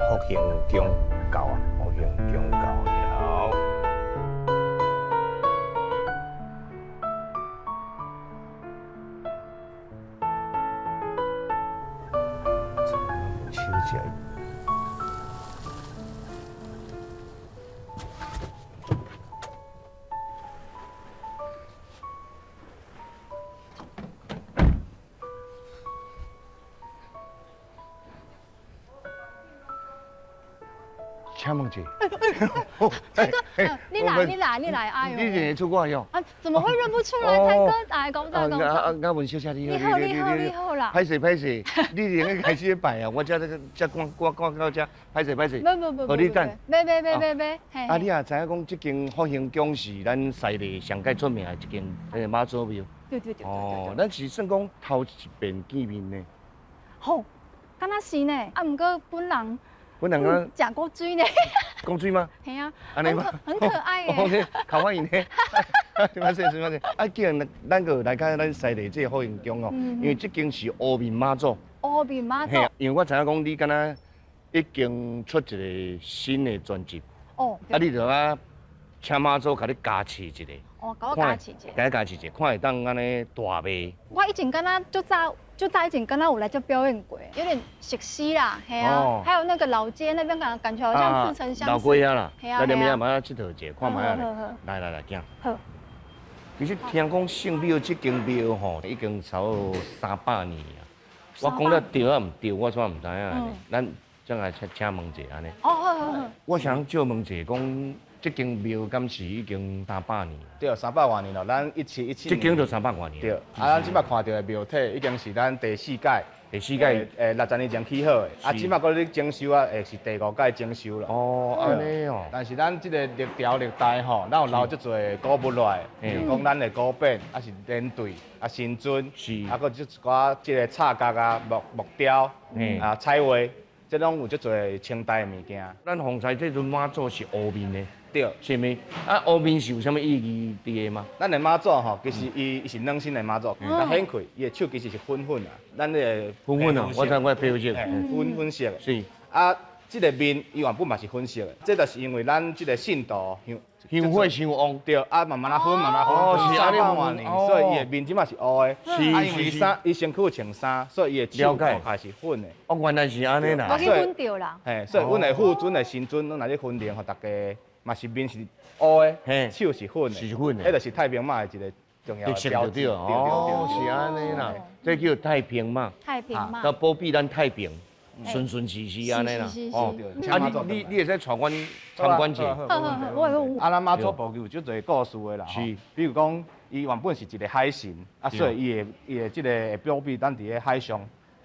福興宮到啊，福興宮到了。手起來。請問者，泰哥，你來，你來，你來，哎呦，你認得出我喲？啊，怎麼會認不出來？泰哥，來，講早講早。啊，阿文小姐你好，你好，你好，你好啦。歹勢歹勢，你已經開始拜啊，我這這這趕趕趕到這，歹勢歹勢。無無無予你等。袂袂袂袂袂。啊，你也知影講，這間福興宮是咱西麗上蓋出名的一間媽祖廟。對對對。哦，咱是算講頭一遍見面呢。吼，敢若是呢，啊，毋過本人。本人講食過水呢？講水嗎？係啊，很可愛耶。可歡迎呢。すみません，すみません。啊，既然咱閣來看咱西麗這個福興宮哦，因為這間是烏面媽祖。烏面媽祖。因為我知影講你敢若已經出一個新的專輯。哦。啊，你就啊請媽祖共你加持一下。哦，共我加持一下。共你加持一下，看會當按呢大賣。我以前敢若足早。就早以前敢若有來這表演過，有點熟悉啦，係啊，還有那個老街那邊感覺好像似曾相識。老街啊啦，來踮遐嘛𨑨迌一下，看覓仔咧。來來來，行。好。其實聽講聖廟這間廟吼，已經差不多300年啊。我講得對抑毋對，我煞毋知影。咱再來請請問者按呢。哦，好好好。我想借問者講，這間廟敢是已經三百年？對，三百外年咯，咱1717 這間就三百外年。對，啊，咱這擺看著的廟體已經是咱第四屆。第四屆，60年前起好的，啊，這擺閣咧整修啊，會是第五屆整修啦。哦，按呢哦。但是咱這個歷朝歷代吼，咱有留足濟古物落來，比如講咱的古匾，啊是連隊，啊神尊，啊閣這一寡這個插角啊、木雕，啊彩畫，這攏有足濟清代的物件。咱方才這尊媽祖是烏面的。對，是毋？啊，烏面是有啥物意義佇个嗎？咱的媽祖吼，其實伊是軟身的媽祖，較顯開，伊的手其實是粉粉啊。咱的粉粉啊，我知我皮膚色，粉粉色的。是。啊，這個面伊原本嘛是粉色的，這就是因為咱這個信徒香火傷旺。對，啊，慢慢仔粉，慢慢粉，300外年，所以伊的面這馬是烏的。是。啊，因為伊衫，伊身軀穿衫，所以伊的手開是粉的。哦，原來是按呢啦。我去粉著啦。嘿，所以阮的傅尊的神尊，攏若咧分靈，予大家。嘛是面是烏的，手是粉的，是粉的，彼就是太平媽的一個重要的標誌。哦，是按呢啦，這叫太平媽。太平媽。那保庇咱太平，順順時時按呢啦。哦，啊你你你會使帶阮參觀者。好好好，我會。啊，咱媽祖婆有足濟故事的啦。是。比如講，伊原本是一個海神，啊，所以伊會伊的這個會保庇咱佇咧海上。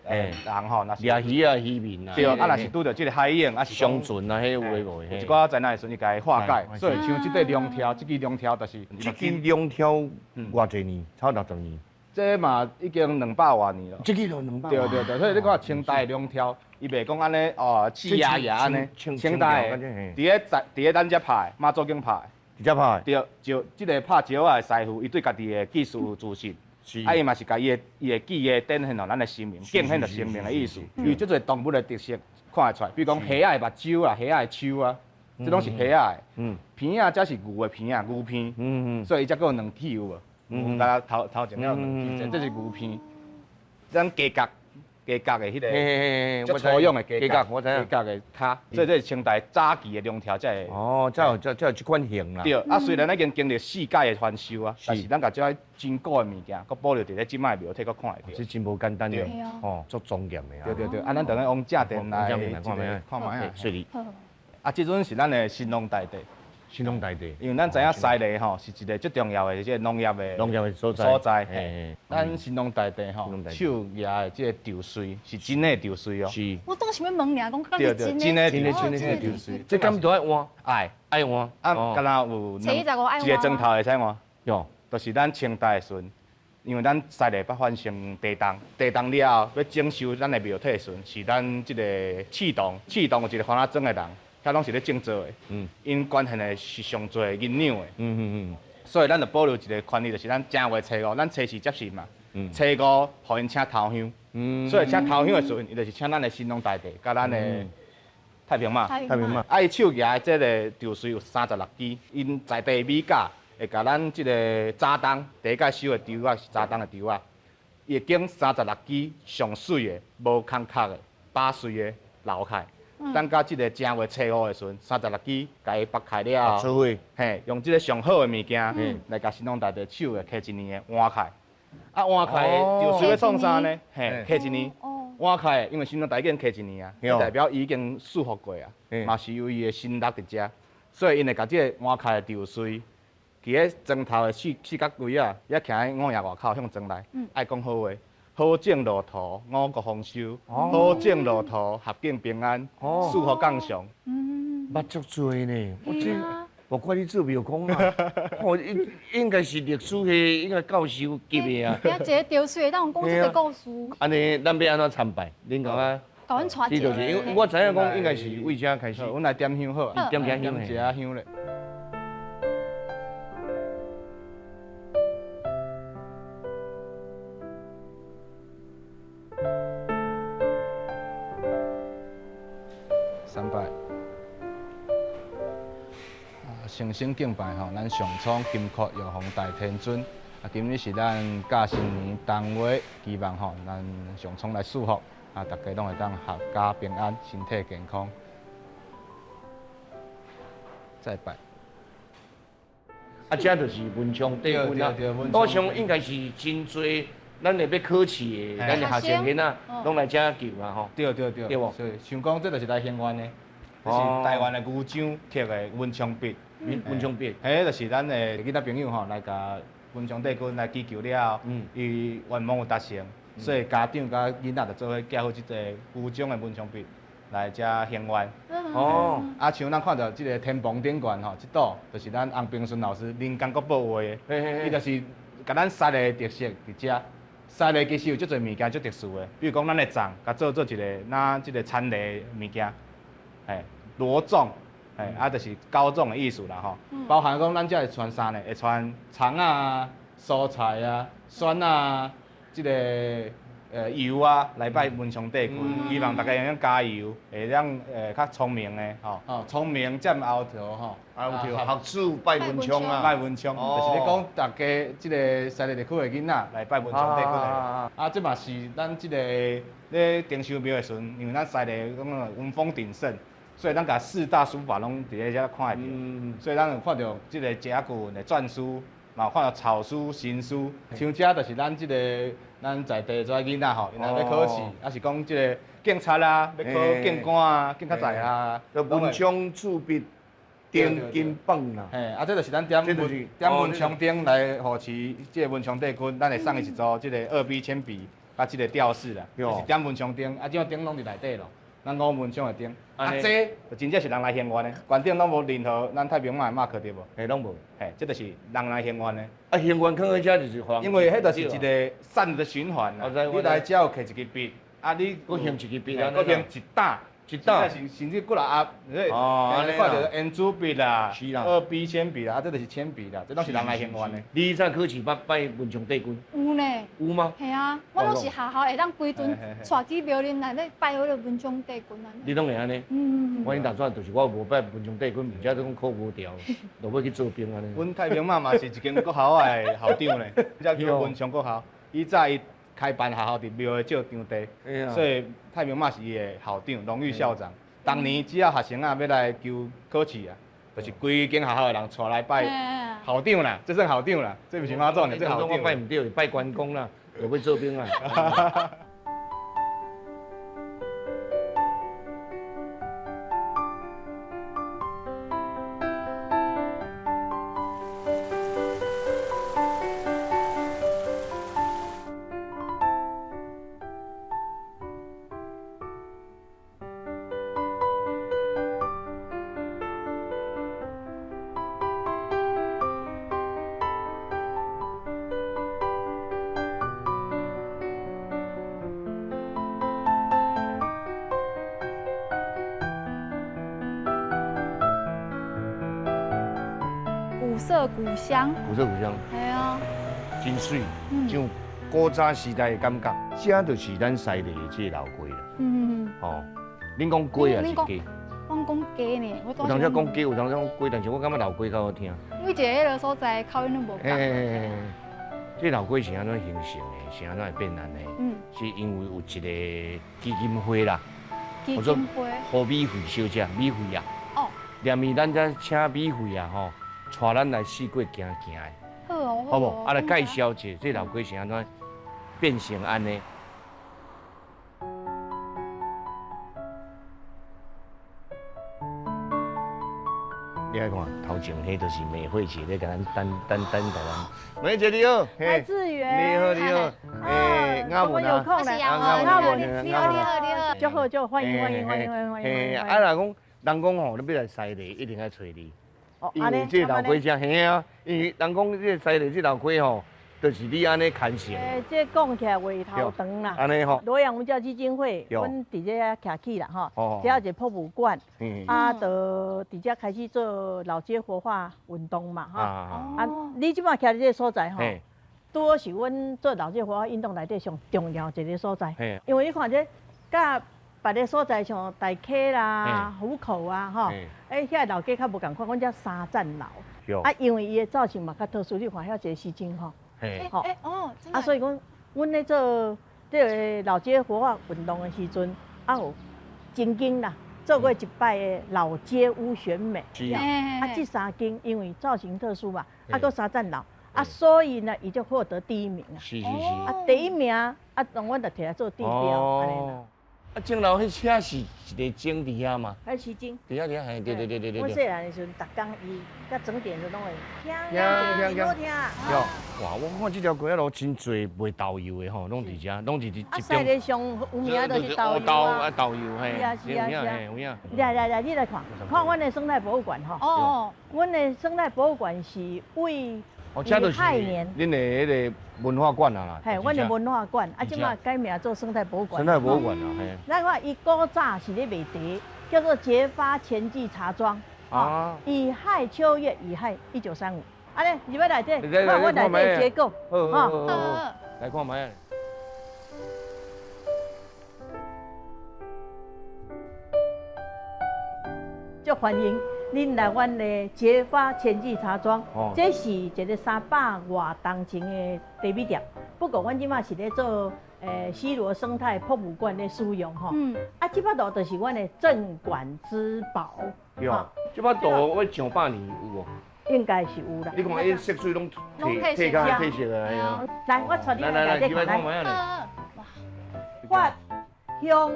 人吼，若是掠魚啊，漁民啊，對，啊，若是拄著這個海湧，啊是上船啊，彼有的無的，一寡災難的時陣，伊共伊化解。所以像這塊龍柱，這支龍柱就是。這支龍柱偌濟年？超60年。這嘛已經200外年了。這支就200。對對對，所以你看清代的龍柱，伊袂講按呢哦，刺牙牙按呢。清代的，佇咧在佇咧咱遮拍的，媽祖宮拍的。佇遮拍的。對，就這個拍石仔的師傅，伊對家己的技術有自信。啊，伊嘛是共伊的伊的技藝展現予咱的神明，敬獻著神明的意思。因為足濟動物的特色看會出來，比如講蝦仔的目睭啊，蝦仔的手啊，這攏是蝦仔的。鼻仔這是牛的鼻仔，牛鼻。所以伊才閣有兩齒有無？牛敢若頭前有兩齒，這是牛鼻。咱雞角，鸡角的彼个，足粗勇的鸡角，我知影。鸡角的跤，所以这是清代早期的龙柱才会。哦，才有才有这款型啦。对，啊，虽然已经经历四届的翻修啊，但是咱共这真古的物件，阁保留伫咧这摆的庙体，阁看会著。这真无简单的，哦，足庄严的啊。对对对，啊，咱等下往正殿来看覓看覓啊。水利。啊，这阵是咱的神农大帝。神农大帝，因为咱知影西螺吼是一个最重要的这个农业的农业的所在。所在。咱神农大帝吼手举的这个稻穗是真的稻穗哦。是。我当想欲问尔，讲敢是真的？真的真的真的稻穗。这敢都爱换？爱爱换。啊，敢若有一个砖头会使换？有。就是咱清代的时阵，因为咱西螺捌发生地动，地动了后欲整修咱的庙体的时阵，是咱这个刺桐，刺桐有一个番仔庄的人。遐拢是咧种稻的，𪜶捐献的是上济银两的，所以咱就保留一个权利，就是咱正月初五，咱初四接神嘛，初五予𪜶请头香，所以请头香的时阵，伊就是请咱的神农大帝，佮咱的太平妈，太平妈。啊，伊手举的这个稻穗有36支，𪜶在地米价会共咱这个早冬第一届收的稻仔是早冬的稻仔，伊会拣36支上媠的、无空壳的、饱穗的留起来。等到这个正月初五的时阵，36支共伊剥开了后，嘿，用这个上好的物件来共神农大帝手的揢一年的换开，啊换开就是欲创啥呢？嘿，揢一年，换开，因为神农大帝已经揢一年啊，代表伊已经祝福过啊，嘛是有伊的心力伫遮，所以𪜶会共这个换开的稻穗，伫咧砖头的四四角位啊，也徛喺五爷外口向庄内，爱讲好话。好种乐土，五谷丰收；好种乐土，合境平安，四福降祥。捌足济呢，我这无怪你做庙公啊，哦，应应该是历史系应该教授级的啊。一个稻穗，当讲这个故事。按呢，咱欲按怎参拜？恁感觉？共阮带一个。因为我知影讲应该是为遮开始。阮来点香好，点一下香，点一下香咧。三拜，诚心敬拜吼，咱上苍金阁玉皇大天尊。啊，今日是咱甲新年冬月，希望吼咱上苍来赐福，啊，大家拢会当闔家平安，身体健康。再拜。啊，这就是文昌帝君啊，岛上应该是真济。咱会欲考试的，咱的学生囡仔拢来遮求啊吼。对对对，对无？所以想讲这就是来行愿的，这是台湾的牛樟刻的文昌笔，文昌笔。彼就是咱的囡仔朋友吼来共文昌帝君来祈求了后，伊愿望有达成，所以家长佮囡仔就做伙寄好这个牛樟的文昌笔来遮行愿。哦。啊，像咱看著这个天棚顶悬吼，这堵就是咱洪平顺老师人工阁报画的，伊就是共咱西螺的特色伫遮。西螺其实有足济物件足特殊的，比如讲咱的粽，共做做一个若这个田螺物件，嘿，螺粽，嘿，啊，就是九种的意思啦吼。包含讲咱遮会传啥呢？会传葱仔、蔬菜啊、蒜啊，这个油啊，来拜文昌帝君，希望大家会用加油，会当较聪明的吼。哦，聪明占鳌头吼，鳌头学子拜文昌啊，拜文昌，就是咧讲大家这个西螺地区的囡仔来拜文昌帝君的。啊，这嘛是咱这个咧重修庙的时阵，因为咱西螺讲文风鼎盛，所以咱共四大书法拢伫咧遮看会著。所以咱有看著这个甲骨文的篆书，嘛有看著草书、行书，像这就是咱这个咱在地这囡仔吼，𪜶若欲考试，抑是讲这个警察啊，欲考警官啊，警察在啊，文昌铸笔点金棒啦。嘿，啊，这就是咱点文点文昌灯来护持这个文昌帝君，咱会送伊一组这个2B 铅笔，佮这个吊饰啦，就是点文昌灯，啊，这种灯拢伫内底咯。咱五文昌的灯，啊，这就真正是人来行愿的，悬顶拢无任何咱太平妈的 mark 对无？嘿，拢无。嘿，这就是人来行愿的。啊，行愿囥佇遮就是还。因为彼就是一个善的循环啦。你来遮有摕一支笔，啊，你阁还一支笔，阁还一担。一担，甚至几若盒，哦，看著圆珠笔啦，是啦，2B 铅笔啦，啊，这就是铅笔啦，这拢是人来行愿的。你以前考试捌拜文昌帝君？有呢。有吗？嘿啊，我拢是学校会当规阵带去庙里内底拜彼个文昌帝君按呢。你拢会按呢？嗯。我𪜶大阵就是我无拜文昌帝君，毋才讲考无著，就欲去做兵按呢。阮太平妈嘛是一间国校的校长呢，才叫文昌国校。以早伊开办学校伫庙的借场地，所以蔡明嘛是伊的校长，荣誉校长。当年只要学生啊欲来求考试啊，就是规间学校的人带来拜校长啦，这算校长啦，这毋是妈祖呢，这校长。我拜毋著，拜关公啦，又欲做兵啊。古色古香，古色古香，系啊，真媠，像古早时代的感觉。这就是咱西丽的这个老街啦。哦，恁讲街还是街？我讲街呢，有当时讲街，有当时讲街，但是我感觉老街较好听。每一个彼个所在口音拢无仝。这老街是按怎形成的？是按怎会变按呢？是因为有一个基金会啦。基金会。何美惠小姐，美惠啊。哦。连伊咱遮请美惠啊吼，带咱来四界行行的。好哦，好无？啊，来介绍一下这老街是按怎变成按呢？你来看，头前彼就是美惠姐咧，共咱等等等待咱。美姐你好，来志远，你好你好，哎，阿文啊，阿文，你好你好你好，就好就欢迎欢迎欢迎欢迎。嘿，啊若讲人讲吼，你欲来西丽，一定爱揣你，因为这老街遮嘿啊，因为人讲这西丽这老街吼。就是你按呢牵成。这讲起来话头长啦。按呢吼。罗阳文教基金会，阮伫这徛起啦吼，这有一个博物馆，啊，就伫遮开始做老街活化运动嘛吼。啊，你这摆徛伫这个所在吼，拄好是阮做老街活化运动内底上重要一个所在。因为你看这，佮别个所在像大溪啦、湖口啊吼，欸，遐老街较无仝款，阮遮三站楼。啊，因为伊的造型嘛较特殊，你看遐一个时钟吼。好，哦，啊，所以讲，阮咧做这个老街活化运动的时阵，啊有曾经啦，做过一摆的老街屋选美，啊，这三间因为造型特殊嘛，啊，阁三层楼，啊，所以呢，伊就获得第一名啊。是是是。啊，第一名，啊，当阮就提来做地标，按呢啦。啊，钟楼彼车是一个钟伫遐吗？彼时钟。伫遐伫遐，嘿，对对对对对。阮细汉的时阵，逐工伊佮整点就拢会听，听，听，听。哇，我看这条街仔路真济卖豆油的吼，拢伫遮，拢伫伫这边。啊，西丽上有名就是豆油啊。豆油嘿。是啊是啊是啊。有影。来来来，你来看，看阮的生态博物馆吼。哦。阮的生态博物馆是为。哦，这就是恁的彼个文化馆啊啦。嘿，阮的文化馆，啊，这马改名做生态博物馆。生态博物馆啊，嘿。咱看伊古早是咧卖茶，叫做结发前记茶庄。啊。乙亥秋月，乙亥1935。按呢，入来内底，看阮内底结构。好好好好。来看觅。足欢迎恁来阮的结发前记茶庄，这是一个300外当前的茶米店。不过阮这马是咧做西螺生态博物馆咧使用吼。啊，这摆图就是阮的镇馆之宝。对，这摆图我上百年有无？应该是有啦。你看伊色水拢褪褪甲褪色啊！来，我带你来内底看。来，发香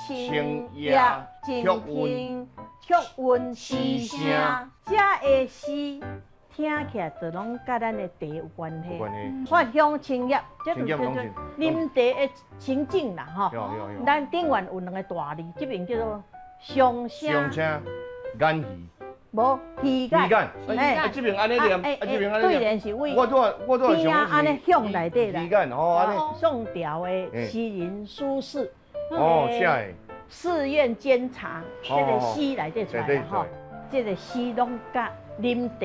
清叶静听。曲韵诗声，这个诗听起来就拢佮咱的茶有关系。发香清叶，这就叫做啉茶的情境啦，吼。咱顶悬有两个大字，这边叫做上声。上声眼鱼。无鱼眼。鱼眼。啊，这边按呢念，啊这边按呢念。对联是为我拄边仔按呢向内底啦。鱼眼吼，按呢。宋朝的诗人苏轼。哦，写的。寺院监察，这个诗内底出来啦吼，这个诗拢佮啉茶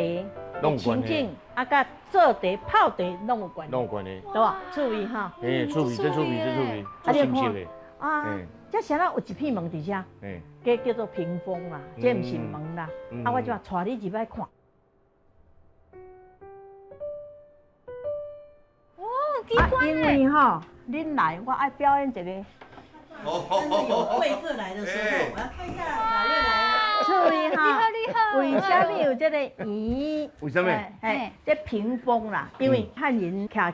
情景，啊，佮做茶泡茶拢有关系，拢有关系，对吧？趣味哈，欸，趣味，真趣味，真趣味，足亲切的。啊，这啥人有一片门伫遮，这叫做屏风啦，这毋是门啦。啊，我这马带你入来看。哦，機關。因為吼，恁來，我愛表演一個。有貴客來的時候，我要看一下哪位來啊。注意哈，為啥物有這個圓？為啥物？嘿，這屏風啦，因為漢人徛家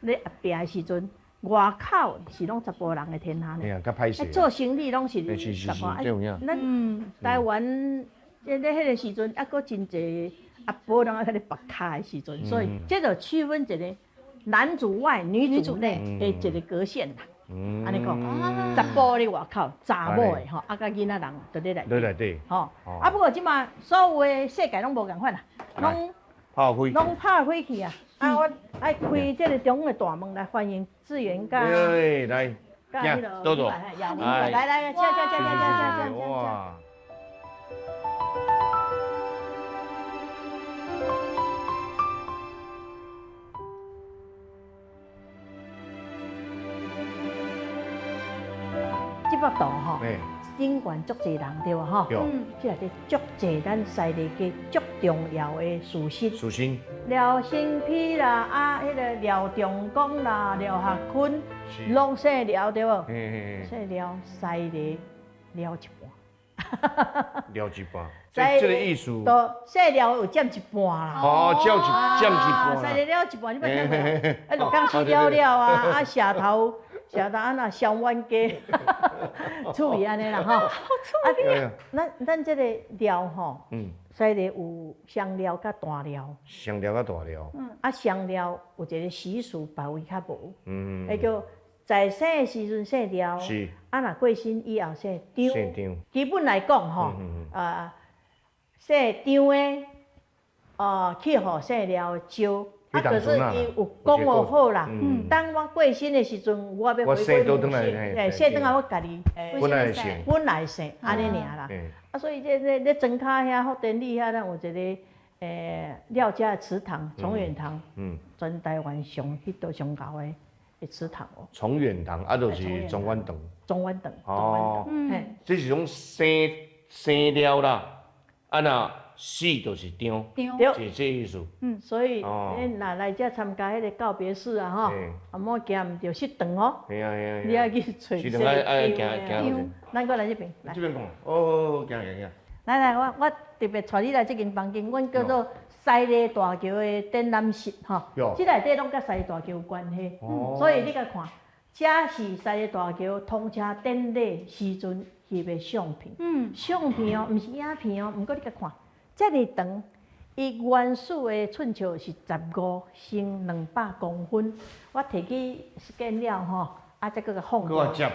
咧後壁的時陣，外口是攏查埔人的天下呢。哎呀，較歹勢。做生意攏是查埔。咱台灣咧彼個時陣，猶閣真濟阿婆人啊，咧縛跤的時陣，所以這就區分一個男主外女主內的一個隔線啦。按呢講，查埔咧外口，查某的吼，啊，佮囡仔人佇咧內底，底吼。啊，不過這馬所有的世界攏無仝款啦，攏拍開，攏拍開去啊！啊，我愛開這個中央的大門來歡迎志源佮，來，佮彼个多多，來來，請請請請請請哇！這幅圖吼，頂懸足濟人對無吼？這內底足濟咱西螺街足重要的事實。事實。廖承丕啦，啊，彼个廖仲光啦，廖學坤，攏姓廖對無？姓廖，西螺廖一半。廖一半。這個意思。都姓廖有佔一半啦。哦，佔一佔一半。西螺廖一半，你捌聽過？啊，鹿港死了了啊，啊，石頭。食到按那雙彎雞，趣味按呢啦吼。好趣味啊！咱這個料吼，西螺有雙料佮大料。雙料佮大料。啊，雙料有一個習俗，別位較無。彼叫在生的時陣姓廖，啊，若過身以後姓張。姓張。基本來講吼，啊，姓張的，哦，去予姓廖的招。啊，可是伊有講予好啦。當我過身的時陣，我欲回歸母姓，嘿，姓轉來我家己。本來姓。本來姓，按呢爾啦。啊，所以這這咧莊跤遐福田里遐，咱有一個廖家的祠堂，重遠堂。全台灣上彼道上厚的祠堂哦。重遠堂啊，就是中遠堂。中遠堂。哦。這是種姓姓廖啦，啊若。死就是張，對，是這意思。所以恁若來遮參加彼个告別式啊，吼，啊，莫行毋著失堂哦。係啊係啊。你愛去揣失堂愛愛行行。咱過來這邊。來。這邊講。哦，行行行。來來，我特別帶你來這間房間，阮叫做西螺大橋的展覽室，吼。這內底攏佮西螺大橋有關係。所以你共看，這是西螺大橋通車典禮時陣翕的相片。相片哦，毋是影片哦，毋過你共看。遮爾長，伊原始的寸尺是15乘200公分。我提去 scan 了吼，啊，才閣共放大。摺？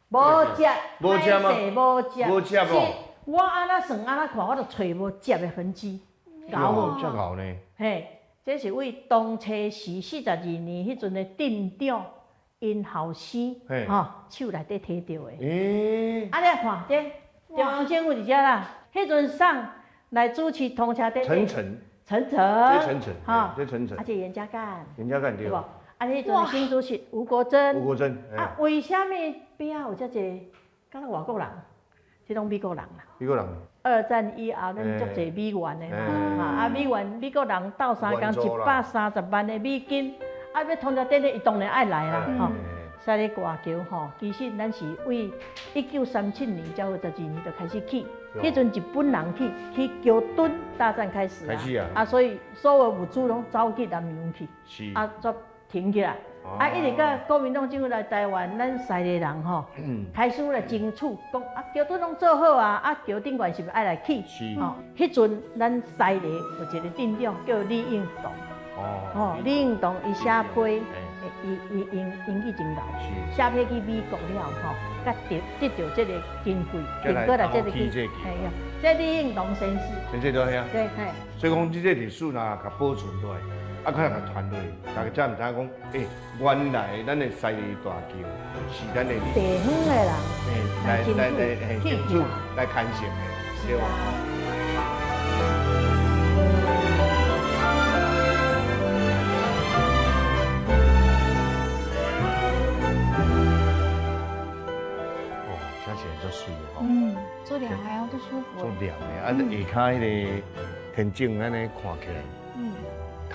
無摺，無摺嗎？無摺。無摺哦。我按怎算按怎看，我都揣無摺的痕跡。𠢕無？遮𠢕呢？嘿，這是為當初時42年彼陣的鎮長𪜶後生，吼手內底提著的。啊，你來看這中央政府佇遮啦，彼陣送。來主持通車典禮。陳誠。陳誠。這陳誠。哈。這陳誠。啊，這嚴家淦。嚴家淦對。無？啊，彼陣省主席吳國楨。吳國楨。啊，為啥物邊仔有遮濟？敢若外國人，這攏美國人啦。美國人。二戰以後，咱足濟美援的嘛，啊，美援美國人鬥相共130萬的美金，啊，欲通車典禮，伊當然愛來啦，吼。西螺大橋吼，其實咱是為1937年，才有12年就開始起。彼陣日本人去去橋墩大戰開始啊，啊，所以所有物資攏走去南洋去，啊，煞停起來。啊，一直到國民黨政府來台灣，咱西螺人吼，開始來爭取，講啊橋墩攏做好啊，啊橋頂懸是毋是愛來起？吼，彼陣咱西螺有一個鎮長叫李應棟，哦，李應棟伊寫批。伊伊英英語真𠢕，寫批去美國了吼，佮得得著這個經費，並過來這個去，嘿啊，這李應棟先生，先生對啊，對嘿。所以講，這個歷史若共保存落來，啊，較共傳落去，大家才毋知影講，原來咱的西螺大橋是咱的地方的人，來來來，嘿，政府來牽成的，對無？足媠的吼，足涼的哦，足舒服。足涼的，啊，下跤彼个天井按呢看起來，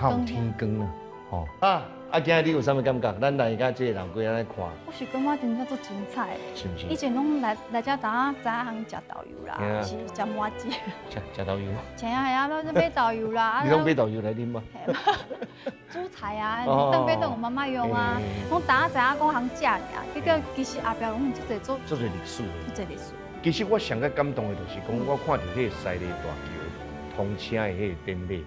較有天光啦，吼。啊，啊，今日你有啥物感覺？咱來佮這个老街按呢看，我是感覺真正足精彩的。是毋是？以前攏來來遮當知影通食豆油啦，是食麻糬。食食豆油。是啊係啊，攏買豆油啦。你攏買豆油來啉嗎？煮菜啊，轉買轉予媽媽用啊。攏當知影講通食爾，結果其實後壁攏有足濟做。足濟歷史。足濟歷史。其實我上較感動的就是講，我看著彼個西螺大橋通車的彼個典禮。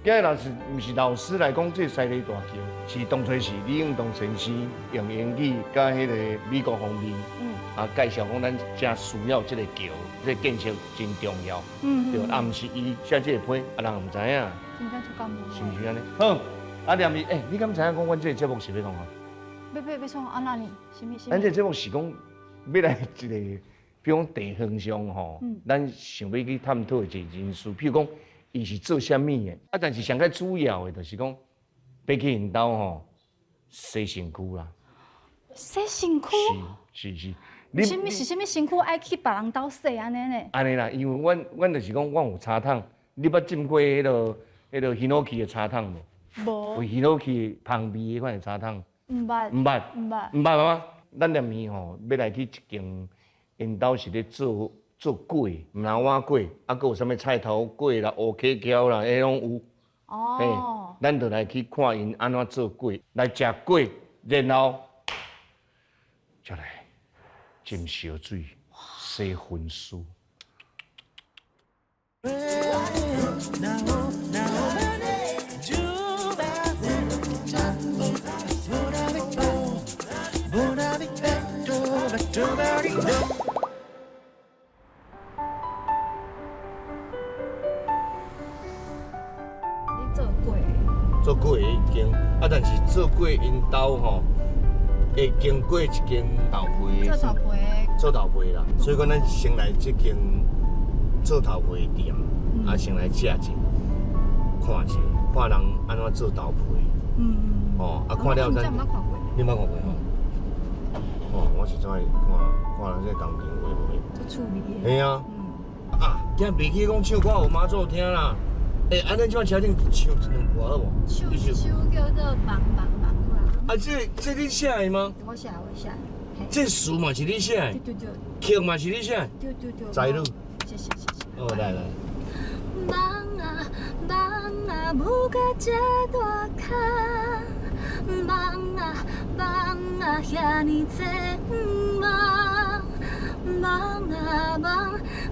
今日若是毋是老師來講，這個西螺大橋是當初是李永東先生用英語佮彼個美國方面，啊介紹講咱誠需要這個橋，這個建設真重要。對，啊毋是伊寫這個批，啊人毋知影。真正足感動。是毋是按呢？好，啊連伊，欸，你敢知影講阮這個節目是欲創啥？欲創按怎呢？啥物啥物？咱這個節目是講欲來一個，比如講地方上吼，咱想欲去探討的一個人士，譬如講。伊是做啥物的？啊，但是上較主要的，就是講，欲去𪜶兜吼洗身軀啦。洗身軀？是是是。你啥物是啥物身軀愛去別人兜洗按呢呢？按呢啦，因為阮就是講，阮有茶桶，你捌浸過彼個ヒノキ的茶桶無？無。有ヒノキ芳味彼款的茶桶。毋捌。毋捌。毋捌。毋捌嗎？咱連伊吼，欲來去一間，𪜶兜是咧做。做粿，毋若碗粿，啊，閣有啥物菜頭粿啦、烏溪囂啦，彼攏有。哦。咱就來去看𪜶按怎做粿，來食粿，然後再來斟燒水洗薰屍。你做粿？做粿的一間，啊，但是做粿𪜶兜吼，會經過一間豆皮。做豆皮。做豆皮啦，所以講咱先來這間做豆皮的店，啊，先來食者，看者，看人按怎做豆皮。哦，啊，看了咱。你毋捌看過吼？哦，我是怎愛看看人這個工程會無？足趣味的。嘿啊。啊，今袂記講唱歌予媽祖聽啦。欸，按呢這擺車頂唱一兩句好無？唱一首叫做《夢夢夢》啦。啊，這你寫的嗎？我寫，我寫。這詞嘛是你寫的？對對對。曲嘛是你寫的？對對對。才女。謝謝謝謝。哦，來來。夢啊夢啊，舞到這大跤。夢啊夢啊，遐爾濟夢。夢啊夢，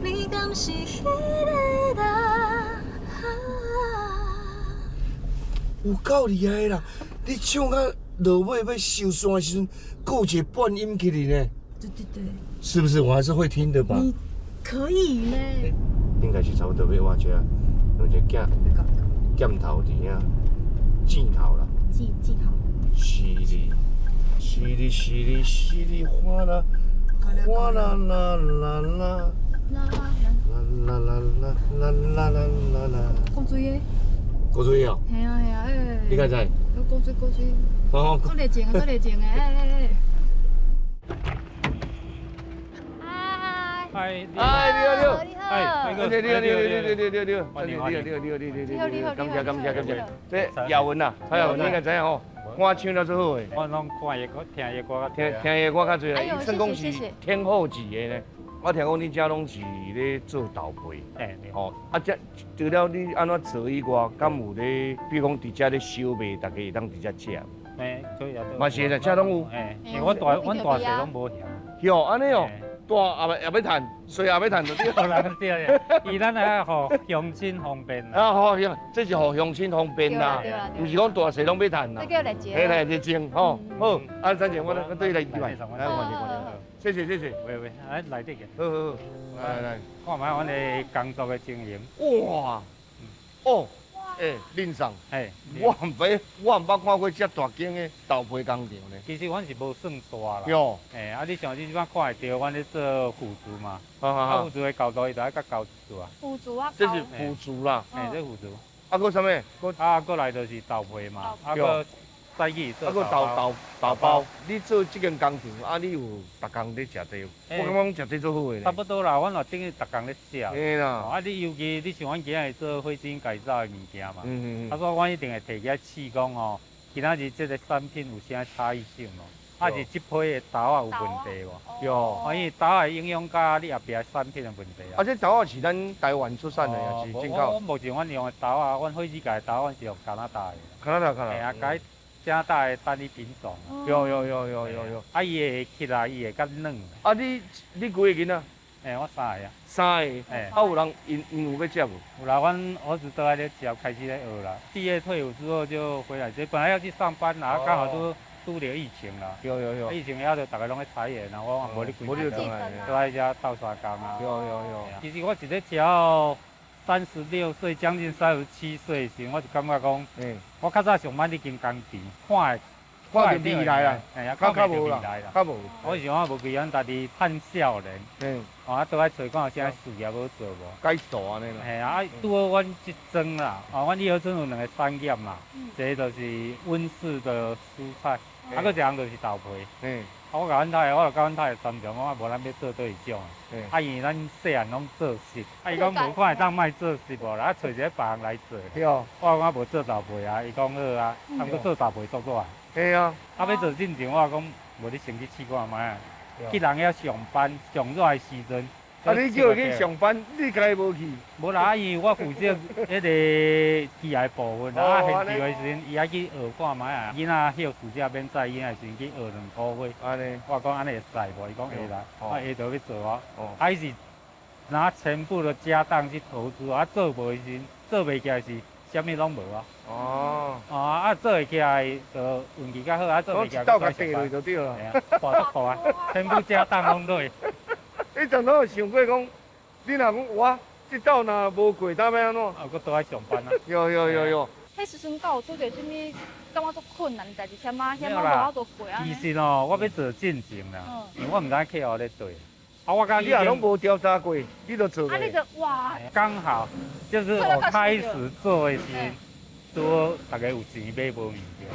你敢是彼个人？有夠厲害啦！你唱到落尾欲收山的時陣，閣有一個半音起來呢。對對對。是不是？我還是會聽的吧？你可以呢。應該是差不多欲倚遮，有一個劍劍頭佇遐，箭頭啦。箭頭。是哩，是哩，是哩，是哩，嘩啦，嘩啦啦啦啦。啦啦啦啦啦啦啦啦啦。古錐的。古錐哦。嘿啊嘿啊，欸。你敢知？古錐古錐。哦。做熱情的，做熱情的，欸欸欸。嗨。嗨。哎，你好你好。你好。哎，你好你好你好你好你好你好。你好你好你好你好你好。感謝感謝感謝。這葉文啊，蔡耀文，你敢知影吼？歌唱了足好的。我攏看伊歌，聽伊歌較。聽聽伊歌較濟啦，伊算講是天后級的呢。我聽講你遮攏是咧做豆皮，吼，啊，這除了你按怎做以外，敢有咧，比如講佇遮咧燒賣，大家會當佇遮食？嘿，所以也嘛是會，遮攏有。嘿，因為我大阮大細攏無嫌。哟，按呢哦，大也欲也欲趁，細也欲趁就對。對對，伊咱愛予鄉親方便啦。啊，好，這是予鄉親方便啦，毋是講大細攏欲趁啦。這叫熱情。嘿，來熱情，吼，好，啊，等陣我我對來入來，來看者看者。謝謝謝謝，喂喂，來內底去。好好好，來來，看覓阮的工作的情形。哇，哦，欸，林桑，嘿，我毋捌，我毋捌看過遮大間的豆皮工廠呢。其實阮是無算大啦。喲。欸，啊，你像你這擺看會著，阮咧做輔助嘛。啊，輔助的厚度伊就愛較厚一撮啊。輔助啊。這是輔助啦。嘿，這輔助。啊，閣啥物？啊，閣來就是豆皮嘛。啊，閣。啊，閣豆包，你做這間工廠啊？你有逐工咧食這個？我感覺講食這足好的。差不多啦，阮嘛等於逐工咧食。嘿啦。啊，你尤其你像阮今仔日做廢金改造的物件嘛，啊，所以阮一定會提起來試講吼，今仔日這个产品有啥差异性无？啊是這批的豆仔有问题无？有。啊，因为豆仔影响佮你后壁产品的问题啊。啊，这豆仔是咱台湾出产的，还是进口？我目前阮用的豆仔，阮火鸡界的豆，阮是用加拿大的。加拿大，加拿大。嘿啊，改加拿大的单一品种。有有有有有有。啊，伊会起来，伊会较软。啊，你几个囡仔？欸，我三个啊。三个。欸。啊，有人𪜶有欲接无？有啦，阮儿子都在咧接，开始咧学啦。毕业退伍之后就回来，这本来要去上班啦，刚好都拄著疫情啦。有有有。疫情了就逐家拢咧裁员啦，我无咧规定，都在遮斗相共啊。有有有。其实我一咧遮36岁，将近37岁时，我就感觉讲，我较早上班伫间工厂，看看著未来啦，嘿啊，较较无啦，较无。我想我无规咱家己趁少年，啊，倒来揣看有啥事业好做无？该做按呢啦。嘿啊，拄好阮这庄啦，啊，阮义和村有两个产业嘛，一个就是温室的蔬菜，啊，阁一项就是豆皮。啊，我共阮太太，我就佮阮太太商量，讲啊，无咱欲做佗一种？啊，因为咱细汉拢做穡，啊，伊讲无看会当莫做穡无啦，啊，揣一个别人来做。对。我讲无做豆皮啊，伊讲好啊，啊，毋过做豆皮做煞。对啊。啊，欲做进前，我讲无你先去试看觅啊。去人遐上班，上热的时阵。啊，你叫伊去上班，你家己无去？无啦，因为我负责彼个机械部分，啊，现场的时阵，伊爱去学看觅啊。囡仔休暑假免载囡仔的时阵去学2个月。按呢，我讲按呢会使无？伊讲会啦。我下昼欲做啊。啊，伊是拿全部的家当去投资，啊，做无的时阵，做袂起来是，啥物拢无啊。哦。啊，做会起来就运气较好，啊，做袂起来。斗共跌落就对啦。嘿啊，大足苦啊，全部家当拢落。你从头有想过讲，你若讲我这斗若无过，当欲按怎？啊，阁倒来上班啊。有有有有。彼时阵敢有拄著啥物感觉足困难代志，啥物遐无法度过啊？其实哦，我欲做进前啦，因为我毋知客户咧对。啊，我刚你也拢无调查过，你就做。啊，你就哇。刚好就是我开始做的时，拄好大家有钱买无物件。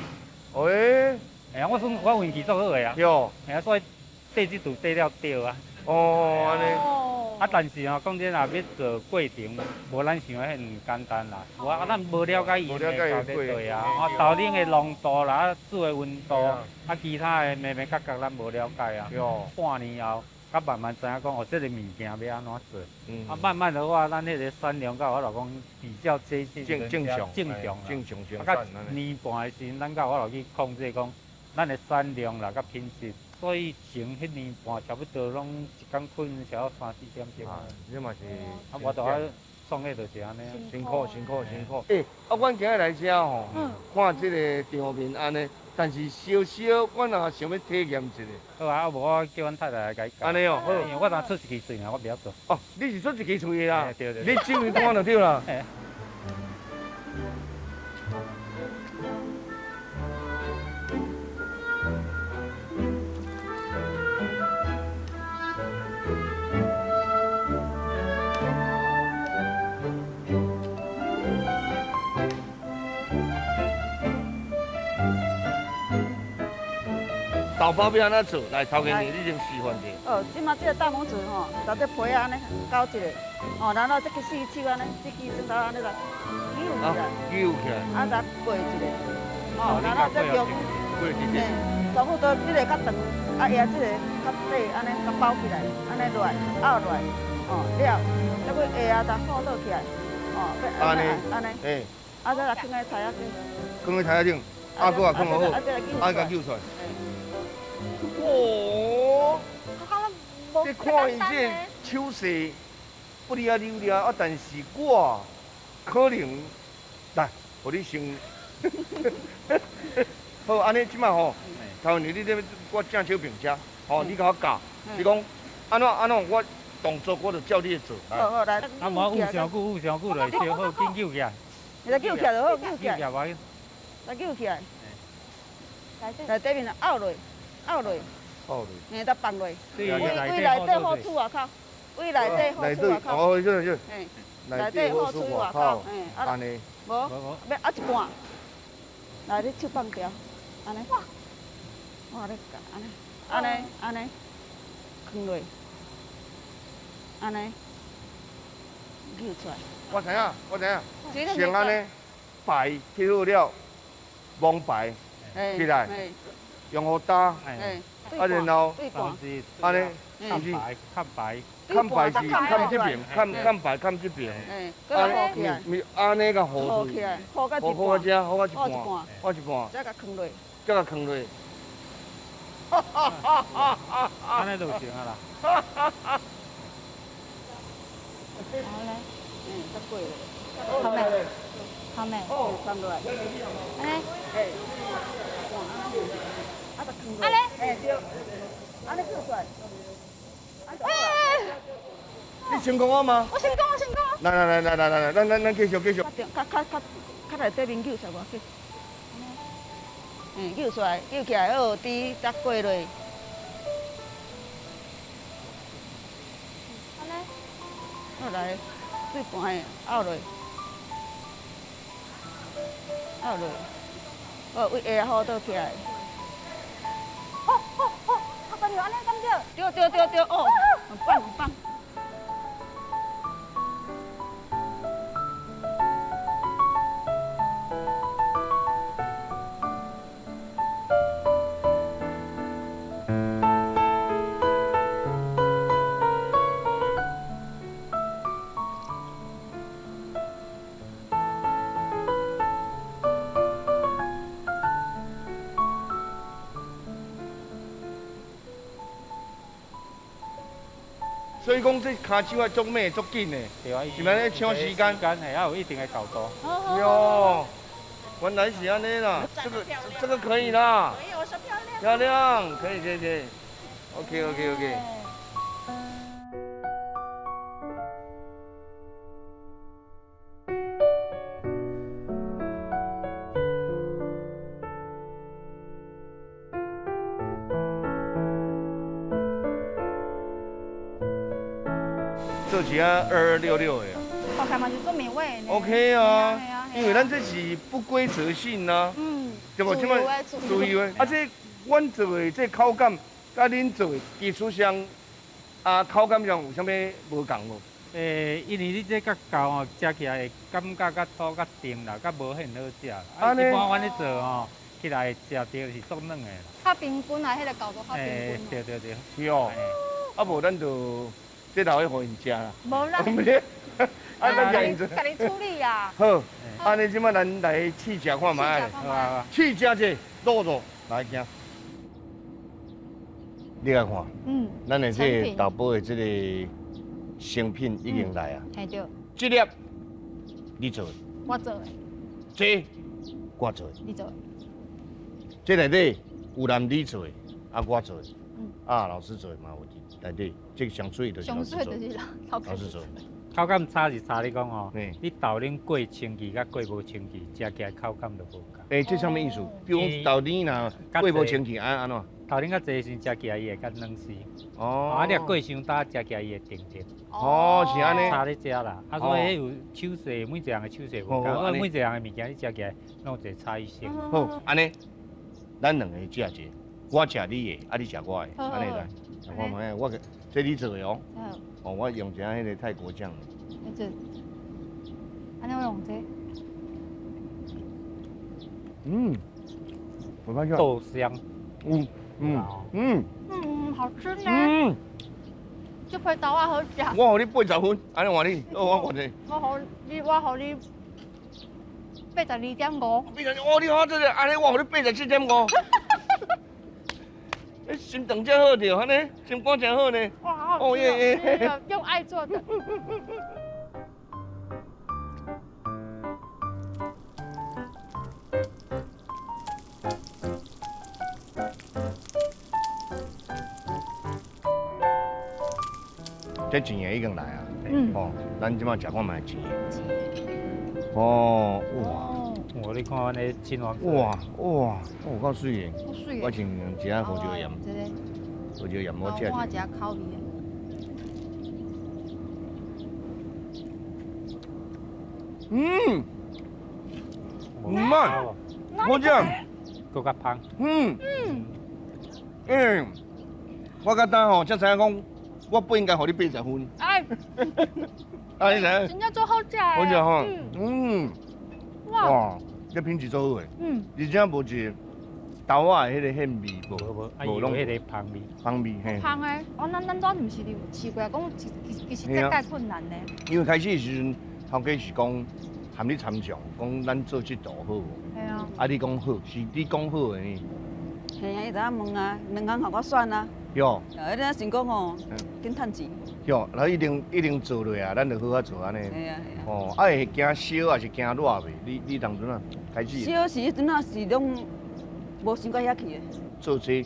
哎。哎呀，我算我运气足好的啊。哟。哎呀，所以对这度对了对啊。哦，按呢。啊，但是吼，讲真啊，欲做过程，无咱想的彼尔简单啦。无啊，咱无了解伊的到底对啊。啊，豆奶的浓度啦，啊，煮的温度，啊，其他的眉眉角角咱无了解啊。半年后，才慢慢知影讲，哦，这个物件欲按怎做。啊，慢慢的话，咱彼个产量佮有法度讲比较接近正正常，正常正常啊，到年半的时阵，咱才有法度去控制讲，咱的产量啦，佮品质。所以前彼年半差不多拢一工睏超3、4点钟。啊，这嘛是。啊，我著爱创业就是按呢。辛苦辛苦辛苦。欸，啊，阮今日来遮吼，看这个场面按呢，但是小小，我若想欲体验一下。好啊，无我叫阮太太来共你教。按呢哦，好。因为我若出一支喙尔，我袂晓做。哦，你是出一支喙的啦。对对。你指挥官就对啦。豆包欲按怎做？来，头家娘，你先示范者。哦，这马这个大拇指吼，就这皮按呢勾一下，哦，然后这个四手按呢，这支指头按呢来扭起来，扭起来，啊，再过一下，哦，然后这中，过一下，差不多这个较长，啊，压这个较短，按呢较包起来，按呢落来，压落来，哦，了，再阁下啊，再放倒起来，哦，按呢，按呢，嘿，啊，再来囥在台仔顶，囥在台仔顶，啊，阁也囥好，啊，共揪出来。哦，你看伊这个手势，不离啊溜掠啊，但是我可能来，予你先。好，按呢这摆吼，头前你这我正手边遮，吼，你共我教，你讲按怎按怎，我动作我就照你的做。好好来。啊，无有上久，有上久就会烧好，紧揪起来。你来揪起来就好，揪起来。来揪起来。来底面拗落。拗落，嘿，再放落，位内底好处外口，位内底好处外口。哦，对对。嘿，内底好处外口，嘿，按呢。无，欲压一半。来，你手放掉，按呢。我咧教，按呢，按呢，按呢，囥落，按呢，扭出来。我知影，我知影。先按呢，牌贴好了，摸牌，起來，用予焦，啊然後，按呢，崁排，崁排，崁排是崁這邊，崁崁排崁這邊，啊，按呢共糊起來，糊到糊到這，糊到一半，糊一半，再共囥落，再共囥落。按呢就成啊啦。好咧，得過了。好未？好未？放落來。按呢？按呢？對。按呢做出來。你成功了嗎？我成功，我成功。來來來來來來，咱咱咱繼續繼續。較較較較內底面扭出來無緊。扭出來，扭起來好，滴才過落。按呢？好來，對盤的拗落，拗落，好，位下好倒起來。哦哦哦，阿朋友，按呢敢對？對對對對，哦，很棒很棒。所以講，這跤手愛足猛、足緊的，對啊，是毋是咧搶時間？時間係要有一定的角度。喲，原來是按呢啦，這個可以啦。可以，我說漂亮。漂亮，可以，可以，可以。OK，OK，OK。做一下2266的啊，看起來嘛是足美味的。 OK 啊，因為咱這是不規則性啊，對無？這擺自由的，啊，這阮做的這口感，佮恁做的技術上啊，口感上有啥物無仝無？因為你這較厚吼，食起來會感覺較粗較甜啦，較無遐爾好食。啊，一般阮咧做吼，起來食著是足軟的啦。較平均啊，彼個厚度較平均。對對對。是哦。啊，無咱就。這頭去予𪜶食啦，無啦，啊，咱家己做，家己處理啊。好，按呢這擺咱來試食看覓，試食者，滷肉來行。你來看，咱的這個豆寶的這個成品已經來啊。嘿對。這粒你做的，我做的。這我做的，你做的。這內底有人你做的，啊我做的，啊老師做的嘛有佇內底。這個上水就是老師做，老師做。口感差是差你講吼，你豆奶過清氣佮過無清氣，食起來口感就無仝。欸，這啥物意思？比如講豆奶若過無清氣，按按怎？豆奶較濟時食起來伊會較軟絲。哦。啊，你若過傷焦，食起來伊會定定。哦，是按呢。差咧遮啦，啊，所以彼有手勢，每一個人的手勢無仝，每一個人的物件你食起來攏有一個差異性。好，按呢，咱兩個食一個，我食你的，啊你食我的，按呢來。看覓，我這你做的哦。哦，我用一下彼個泰國醬。這，按呢我用這。我發現豆香。好吃呢。這批豆仔好食。我予你80分，按呢換你，我換你。我予你82.5。82，哦，你好，這個，按呢我予你87.5。心腸真好著，按呢心肝真好呢。哇，好耶耶！用愛做的。這錢的已經來啊！哦，咱這擺食看覓錢的。哦，哇！我你看阮的金黃色。哇哇，有夠水的。水。我先用一下胡椒鹽。這個。胡椒鹽我食。我食口味的。唔慢，我食。閣較芳。我简單吼，才知影講，我不應該予你80分。哎。啊，你知影？真正足好食。好食吼。哇，這品質足好的。而且無一個豆仔的彼个香味无？无，啊，有彼个芳味。芳味嘿。芳的，哦，咱拄毋是有试过，讲其实这介困难呢。因为开始的时阵，头家是讲含你参详，讲咱做这道好无？系啊。啊，你讲好，是你讲好的呢？系啊，伊就啊问啊，两项予我选啊。哟。啊，你想讲吼，紧趁钱。哟，那一定做落啊，咱就好好做按呢。系啊系啊。哦，啊会惊烧还是惊热袂？你当阵啊开始？烧是彼阵啊是拢无想到遐去的。做这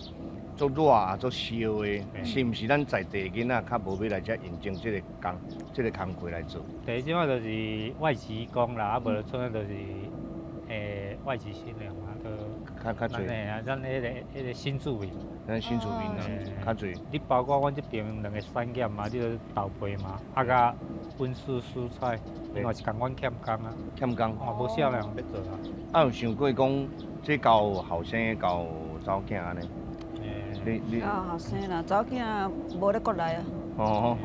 做热啊，做烧的，是毋是咱在地囡仔较无欲来遮应征这个工，这个工课来做？第一种就是外籍工啦，啊无像就是外籍新娘嘛，都较济。啊，咱彼个新住民。咱新住民啊，较济。你包括阮这边两个产业嘛，你著豆皮嘛，啊佮温室蔬菜，另外是共阮欠工啊。欠工。嘛无少年人欲做啊。啊有想过讲，这交后生交查某囝按呢？你交后生啦，查某囝无咧国内啊。哦。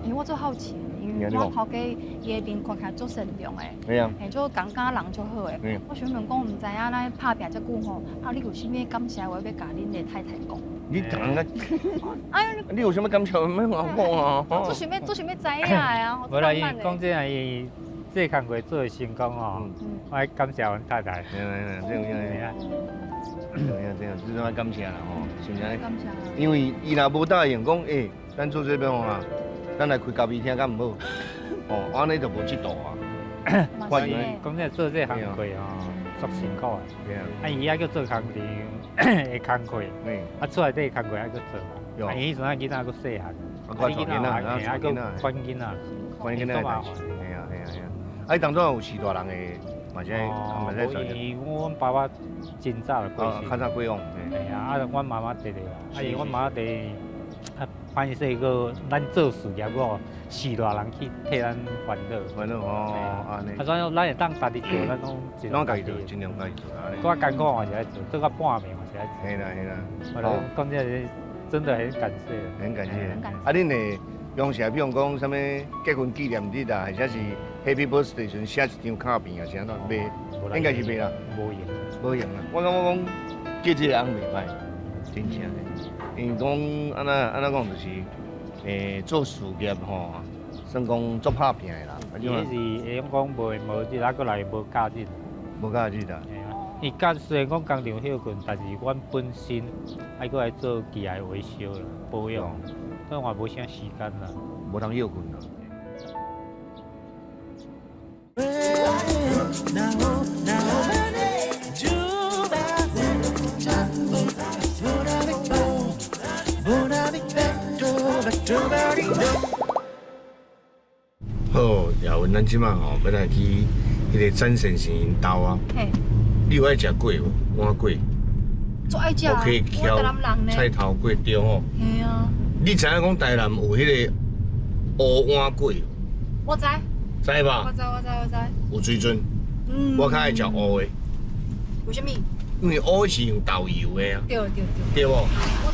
因为我足好奇，因为我头家伊的面看起来足善良的，嘿，足感觉人足好的。我想问讲，毋知影咱拍拚遮久吼，啊，你有啥物感谢话欲共恁的太太讲？你讲啊！哎，你有啥物感谢话欲共我讲啊？足想欲知影的啊！无啦，伊讲真啊，伊这工课做得成功哦，我爱感谢阮太太。对对对，这样这样这样，这种爱感谢啦吼，是毋是？感谢。因为伊若无答应讲，欸，咱做这边啊，咱来开咖啡厅敢毋好？哦，按呢就无这道啊。讲真，做这工课吼，足辛苦的。对啊。啊，伊犹阁做工厂的工课，啊，厝内底工课犹阁做。啊，伊彼阵啊，囡仔阁细汉，啊，囡仔，啊，阁管囡仔，管囡仔的代志。嘿啊，嘿啊，嘿啊。啊，伊当初有饲大人的，嘛是嘛是做。因为阮爸爸真早就过世，较早过往。嘿啊，啊，阮妈妈伫咧啦，啊，因阮妈妈伫。啊，歹势阁咱做事业阁饲大人去替咱烦恼。烦恼哦，按呢。啊，所以咱会当家己做，咱拢尽量家己做，尽量家己做。做较艰苦嘛是爱做，做较半暝嘛是爱做。嘿啦嘿啦。我讲这个真的很感谢，很感谢。啊，恁会用啥？比如讲啥物结婚纪念日啊，或者是 Happy Birthday 时阵写一张卡片啊，啥怎袂？应该是袂啦。无闲。无闲啦。我感觉讲结这个翁袂歹，真正的。因为讲按怎按怎讲就是，做事业吼，算讲足拍拚的啦。伊彼是会用讲无无日，啊，阁来无假日。无假日啊。嘿啊，伊假虽然讲工厂歇困，但是阮本身爱阁来做机械维修啦、保养，所以嘛无啥时间啦。无通歇困啦。好，雅文，咱这马吼欲来去彼个詹先生𪜶兜啊。嘿。你有爱食粿无？碗粿。足爱食啊！我可以我台南人呢。菜头粿对吼。嘿啊。你知影讲台南有彼个乌碗粿？我知。知吧？我知，我知，我知。有水准。嗯。我较爱食乌的。为啥物？因为乌是用豆油的啊。对对对。对无？